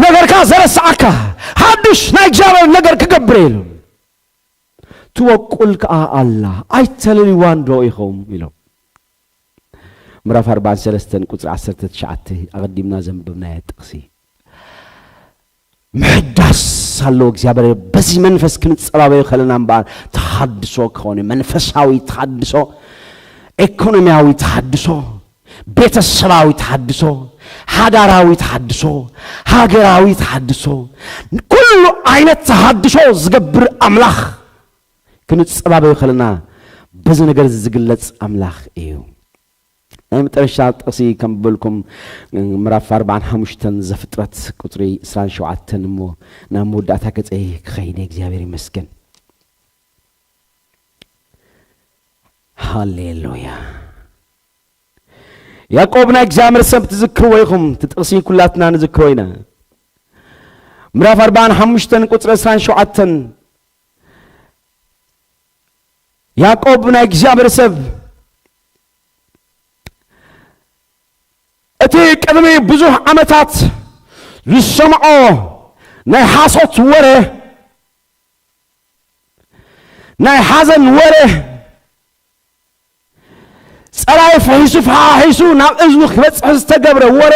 ነገርካ ዘረስዓካ ሓድሽ ናይ እግዚኣብሔር ነገር ክገብር እየ" ኢሉ። "ትወቁል ከኣ ኣላ፣ ኣይተለልዋን ዶ ኢኹም?" ኢሎም። ምዕራፍ ኣርባዓን ሰለስተን ቁጽሪ ዓሰርተ ትሽዓተ ኣቐዲምና ዘንበብናዮ ጥቕሲ። ምሕዳስ ኣለዎ እግዚኣብሔር። በዚ መንፈስ ክንጸባበዮ ከለና እምበኣር ተሓድሶ ክኸውን እዩ። መንፈሳዊ ተሓድሶ፣ ኢኮኖሚያዊ ተሓድሶ፣ ቤተሰባዊ ተሓድሶ፣ ሓዳራዊ ተሓድሶ፣ ሃገራዊ ተሓድሶ፣ ኩሉ ዓይነት ተሓድሶ ዝገብር ኣምላኽ ክንጸባበዮ ከለና በዚ ነገር እዚ ዝግለጽ ኣምላኽ እዩ። ናይ መጠረሻ ጥቕሲ ከም በልኩም ምዕራፍ ኣርባዓን ሓሙሽተን ዘፍጥረት ቁጽሪ ዕስራን ሸውዓተን እሞ ናብ መወዳእታ ገጸይ ክኸይድ እግዚኣብሔር ይመስገን። ሃሌሉያ። ያዕቆብ ናይ እግዚኣብሔር ሰብ ትዝክርዎ ኢኹም፣ እቲ ጥቕሲ ኩላትና ንዝክሮ ኢና። ምዕራፍ ኣርባዓን ሓሙሽተን ቁጽሪ ዕስራን ሸውዓተን፣ ያዕቆብ ናይ እግዚኣብሔር ሰብ እቲ ቅድሚ ብዙሕ ዓመታት ዝሰምዖ ናይ ሓሶት ወረ፣ ናይ ሓዘን ወረ፣ ጸላኢ ፍሒሱ ፈሓሒሱ ናብ እዝኑ ክበጽሕ ዝተገብረ ወረ፣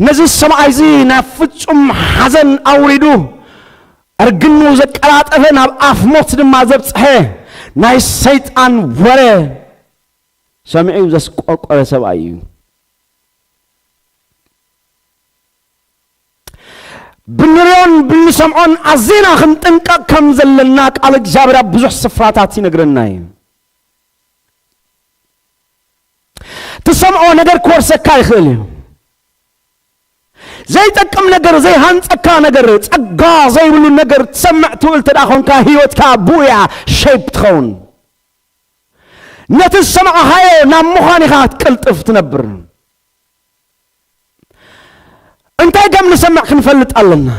ነዚ ሰብኣይ እዚ ናብ ፍጹም ሓዘን ኣውሪዱ፣ እርግኑ ዘቀላጠፈ፣ ናብ ኣፍ ሞት ድማ ዘብጽሐ ናይ ሰይጣን ወረ ሰሚዑ ዘስቆርቆረ ሰብኣይ እዩ። ብንሪኦን ብንሰምዖን ኣዚና ክንጥንቀቕ ከም ዘለና ቃል እግዚኣብሔር ኣብ ብዙሕ ስፍራታት ይነግረና እዩ። ትሰምዖ ነገር ክወርሰካ ይኽእል እዩ። ዘይጠቅም ነገር፣ ዘይሃንጸካ ነገር፣ ጸጋ ዘይብሉ ነገር ትሰምዕ ትውዕል እንተ ደኣ ኾንካ፣ ህይወትካ ብኡ እያ ሸይፕ ትኸውን። ነቲ ዝሰማዕኻዮ ናብ ምዃን ኢኻ ክትቅልጥፍ ትነብር። እንታይ ከም ንሰምዕ ክንፈልጥ ኣለና።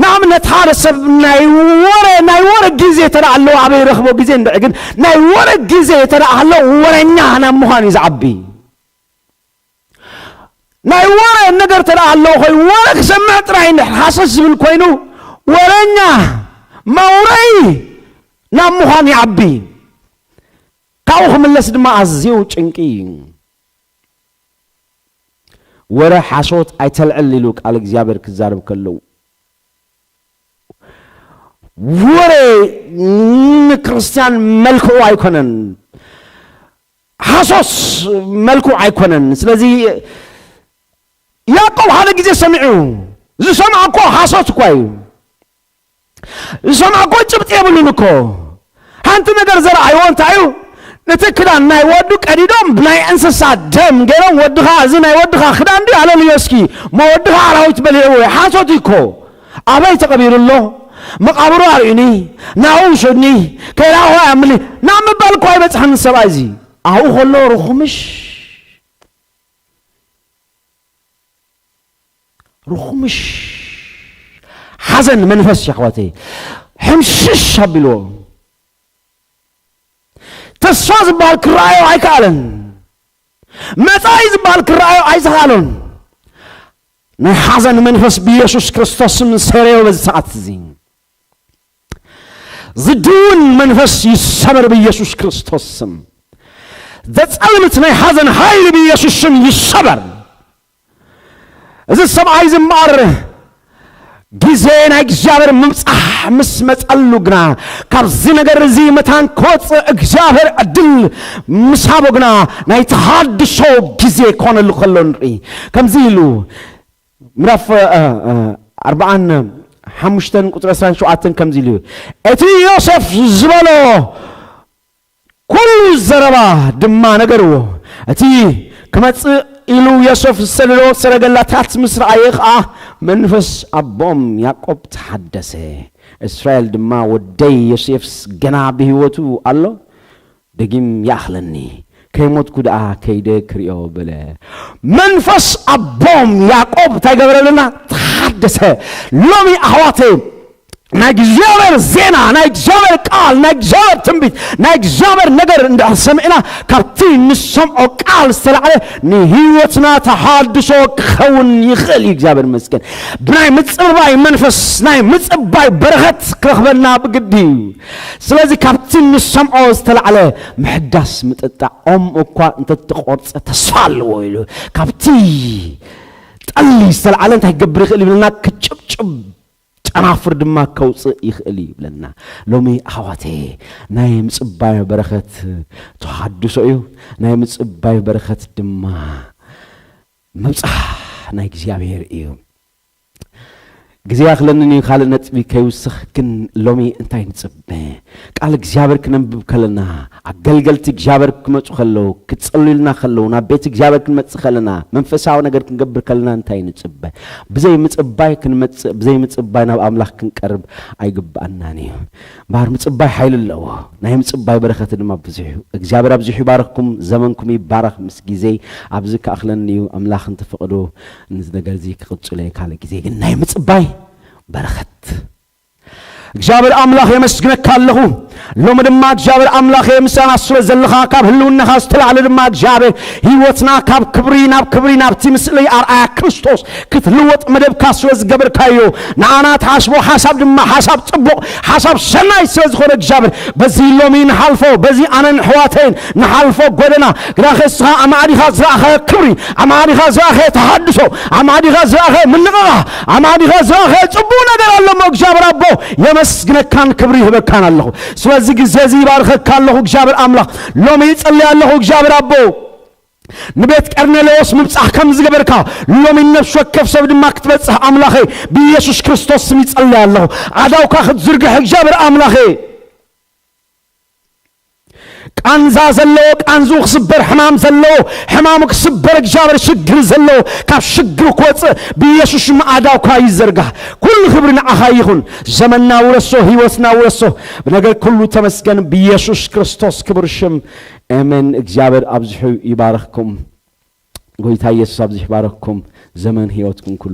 ንኣብነት፣ ሓደ ሰብ ናይ ወረ፣ ናይ ወረ ግዜ እንተ ደኣ ኣለዎ፣ ኣበይ ይረኽቦ ግዜ እንድዒ፣ ግን ናይ ወረ ግዜ እንተ ደኣ ኣሎ፣ ወረኛ ናብ ምዃን እዩ ዝዓቢ። ናይ ወረ ነገር እንተ ደኣ ኣለዎ ኮይኑ፣ ወረ ክሰምዕ ጥራይ እንድሕር ሃሰስ ዝብል ኮይኑ፣ ወረኛ፣ መውረይ ናብ ምዃን ይዓቢ። ካብኡ ክምለስ ድማ ኣዝዩ ጭንቂ እዩ። ወረ ሓሶት ኣይተልዕል ኢሉ ቃል እግዚኣብሔር ክዛረብ ከለዉ፣ ወረ ንክርስትያን መልክዑ ኣይኮነን። ሓሶት መልክዑ ኣይኮነን። ስለዚ ያዕቆብ ሓደ ግዜ ሰሚዑ፣ ዝሰምዖ እኮ ሓሶት እኳ እዩ። ዝሰምዖ እኮ ጭብጢ የብሉን እኮ። ሓንቲ ነገር ዘርኣይዎ እንታይ እዩ? ነቲ ክዳን ናይ ወዱ ቀዲዶም ብናይ እንስሳ ደም ገይሮም፣ "ወድኻ፣ እዚ ናይ ወድኻ ክዳን ድዩ? ኣለልዮ እስኪ፣ እሞ ወድኻ ኣራዊት በሊዕዎ እዩ." ሓሶት እዩ እኮ። ኣበይ ተቐቢሩ ኣሎ? መቓብሩ ኣርእዩኒ፣ ናብኡ ውሰዱኒ፣ ከይረኣኹ ኣምኒ ናብ ምባል እኮ ኣይበጽሐን ሰብኣይ እዚ። ኣብኡ ከሎ ርኹምሽ፣ ርኹምሽ ሓዘን መንፈስ፣ የሕዋተይ፣ ሕምሽሽ ኣቢልዎ። ተስፋ ዝበሃል ክረኣዮ ኣይከኣለን። መጻኢ ዝበሃል ክረኣዮ ኣይተኻእሎን። ናይ ሓዘን መንፈስ ብኢየሱስ ክርስቶስ ስም ሰረዮ በዚ ሰዓት እዚ። ዝድውን መንፈስ ይሰበር ብኢየሱስ ክርስቶስ ስም። ዘጸልምት ናይ ሓዘን ሓይሊ ብኢየሱስ ስም ይሰበር። እዚ ሰብኣይ እዚ እምበኣር ግዜ ናይ እግዚኣብሔር ምብጻሕ ምስ መጸሉ ግና፣ ካብዚ ነገር እዚ መታን ክወጽእ እግዚኣብሔር ዕድል ምስ ሃቦ ግና፣ ናይ ተሃድሶ ግዜ ክኾነሉ ከሎ ንርኢ። ከምዚ ኢሉ ምዕራፍ ኣርባዓን ሓሙሽተን ቁጽሪ ዕስራን ሸውዓተን ከምዚ ኢሉ እዩ፣ እቲ ዮሴፍ ዝበሎ ኩሉ ዘረባ ድማ ነገርዎ። እቲ ክመጽእ ኢሉ ዮሴፍ ዝሰደዶ ሰረገላታት ምስ ረኣየ ኸኣ መንፈስ ኣቦም ያዕቆብ ተሓደሰ። እስራኤል ድማ፣ ወደይ ዮሴፍስ ገና ብህይወቱ ኣሎ፣ ደጊም ይኣኽለኒ፣ ከይሞትኩ ደኣ ከይደ ክርእዮ በለ። መንፈስ ኣቦም ያዕቆብ እንታይ ገበረልና? ተሓደሰ። ሎሚ ኣሕዋተይ ናይ እግዚኣብሔር ዜና፣ ናይ እግዚኣብሔር ቃል፣ ናይ እግዚኣብሔር ትንቢት፣ ናይ እግዚኣብሔር ነገር እንድሕር ሰሚዕና ካብቲ ንሰምዖ ቃል ዝተላዕለ ንህይወትና ተሃድሶ ክኸውን ይኽእል እዩ። እግዚኣብሔር ይመስገን። ብናይ ምጽባይ መንፈስ ናይ ምጽባይ በረኸት ክረኽበና ብግዲ እዩ። ስለዚ ካብቲ ንሰምዖ ዝተላዕለ ምሕዳስ ምጥጣዕ ኦም እኳ እንተተቆርጸ ተስፋ ኣለዎ ኢሉ ካብቲ ጠሊ ዝተላዕለ እንታይ ክገብር ይኽእል ይብለና? ክጭብጭብ ጨናፍር ድማ ከውፅእ ይኽእል እዩ ይብለና። ሎሚ ኣሕዋተይ ናይ ምፅባይ በረኸት ተሃድሶ እዩ። ናይ ምፅባይ በረኸት ድማ ምብፃሕ ናይ እግዚኣብሔር እዩ። ግዜ ያኽለንን እዩ ካልእ ነጥቢ ከይውስኽ፣ ግን ሎሚ እንታይ ንፅበ? ቃል እግዚኣብሔር ክነንብብ ከለና፣ ኣገልገልቲ እግዚኣብሔር ክመፁ ከለዉ፣ ክፀልዩልና ከለዉ፣ ናብ ቤት እግዚኣብሔር ክንመፅእ ከለና፣ መንፈሳዊ ነገር ክንገብር ከለና እንታይ ንፅበ? ብዘይ ምፅባይ ክንመፅእ፣ ብዘይ ምፅባይ ናብ ኣምላኽ ክንቀርብ ኣይግብኣናን እዩ። እምበኣር ምፅባይ ሓይሊ ኣለዎ። ናይ ምፅባይ በረኸት ድማ ብዙሕ እዩ። እግዚኣብሔር ኣብዚሑ ይባርኽኩም፣ ዘመንኩም ይባረኽ። ምስ ግዜይ ኣብዚ ክኣኽለኒ እዩ። ኣምላኽ እንተፈቐዶ ነዚ ነገር እዚ ክቕጽሎ እየ ካልእ ግዜ። ግን ናይ ምፅባይ በረኸት እግዚኣብሔር ኣምላኽ የመስግነካ ኣለኹ። ሎሚ ድማ እግዚኣብሔር ኣምላኽ ምስጋና ስለ ዘለኻ ካብ ህልውናኻ ዝተላዕለ ድማ እግዚኣብሔር ህይወትና ካብ ክብሪ ናብ ክብሪ ናብቲ ምስሊ ኣርኣያ ክርስቶስ ክትልወጥ መደብካ ስለ ዝገበርካዮ ንዓና ትሓስቦ ሓሳብ ድማ ሓሳብ ጽቡቕ ሓሳብ ሰናይ ስለ ዝኾነ እግዚኣብሔር በዚ ሎሚ ንሓልፎ በዚ ኣነን ኣሕዋተይን ንሓልፎ ጎደና ግዳኸ እስኻ ኣማዕዲኻ ዝረኣኸ ክብሪ ኣማዕዲኻ ዝረኣኸ ተሃድሶ ኣማዕዲኻ ዝረኣኸ ምንቕቓ ኣማዕዲኻ ዝረኣኸ ጽቡቕ ነገር ኣሎ እሞ እግዚኣብሔር ኣቦ የመስግነካን ክብሪ ይህበካን ኣለኹ። ስለዚ ግዜ እዚ ይባርኸካ ኣለኹ እግዚኣብሔር ኣምላኽ። ሎሚ ይጸልይ ኣለኹ እግዚኣብሔር ኣቦ ንቤት ቀርኔሌዎስ ምብጻሕ ከም ዝገበርካ ሎሚ ነፍሲ ወከፍ ሰብ ድማ ክትበጽሕ ኣምላኸይ ብኢየሱስ ክርስቶስ ስም ይጸልይ ኣለኹ። ኣዳውካ ክትዝርግሕ እግዚኣብሔር ኣምላኸይ ቃንዛ ዘለዎ ቃንዝኡ ክስበር ሕማም ዘለዎ ሕማሙ ክስበር እግዚኣብሔር ሽግር ዘለዎ ካብ ሽግሩ ክወፅእ ብኢየሱስ ስም ኣዳውካ ይዘርጋሕ። ኩሉ ክብሪ ንዓኻ ይኹን። ዘመንና ውረሶ ህይወትና ውረሶ ብነገር ኩሉ ተመስገን ብኢየሱስ ክርስቶስ ክብር ሽም። ኣሜን። እግዚኣብሔር ኣብዚሑ ይባረኽኩም። ጎይታ ኢየሱስ ኣብዚሑ ይባረኽኩም። ዘመን ህይወትኩም ኩሉ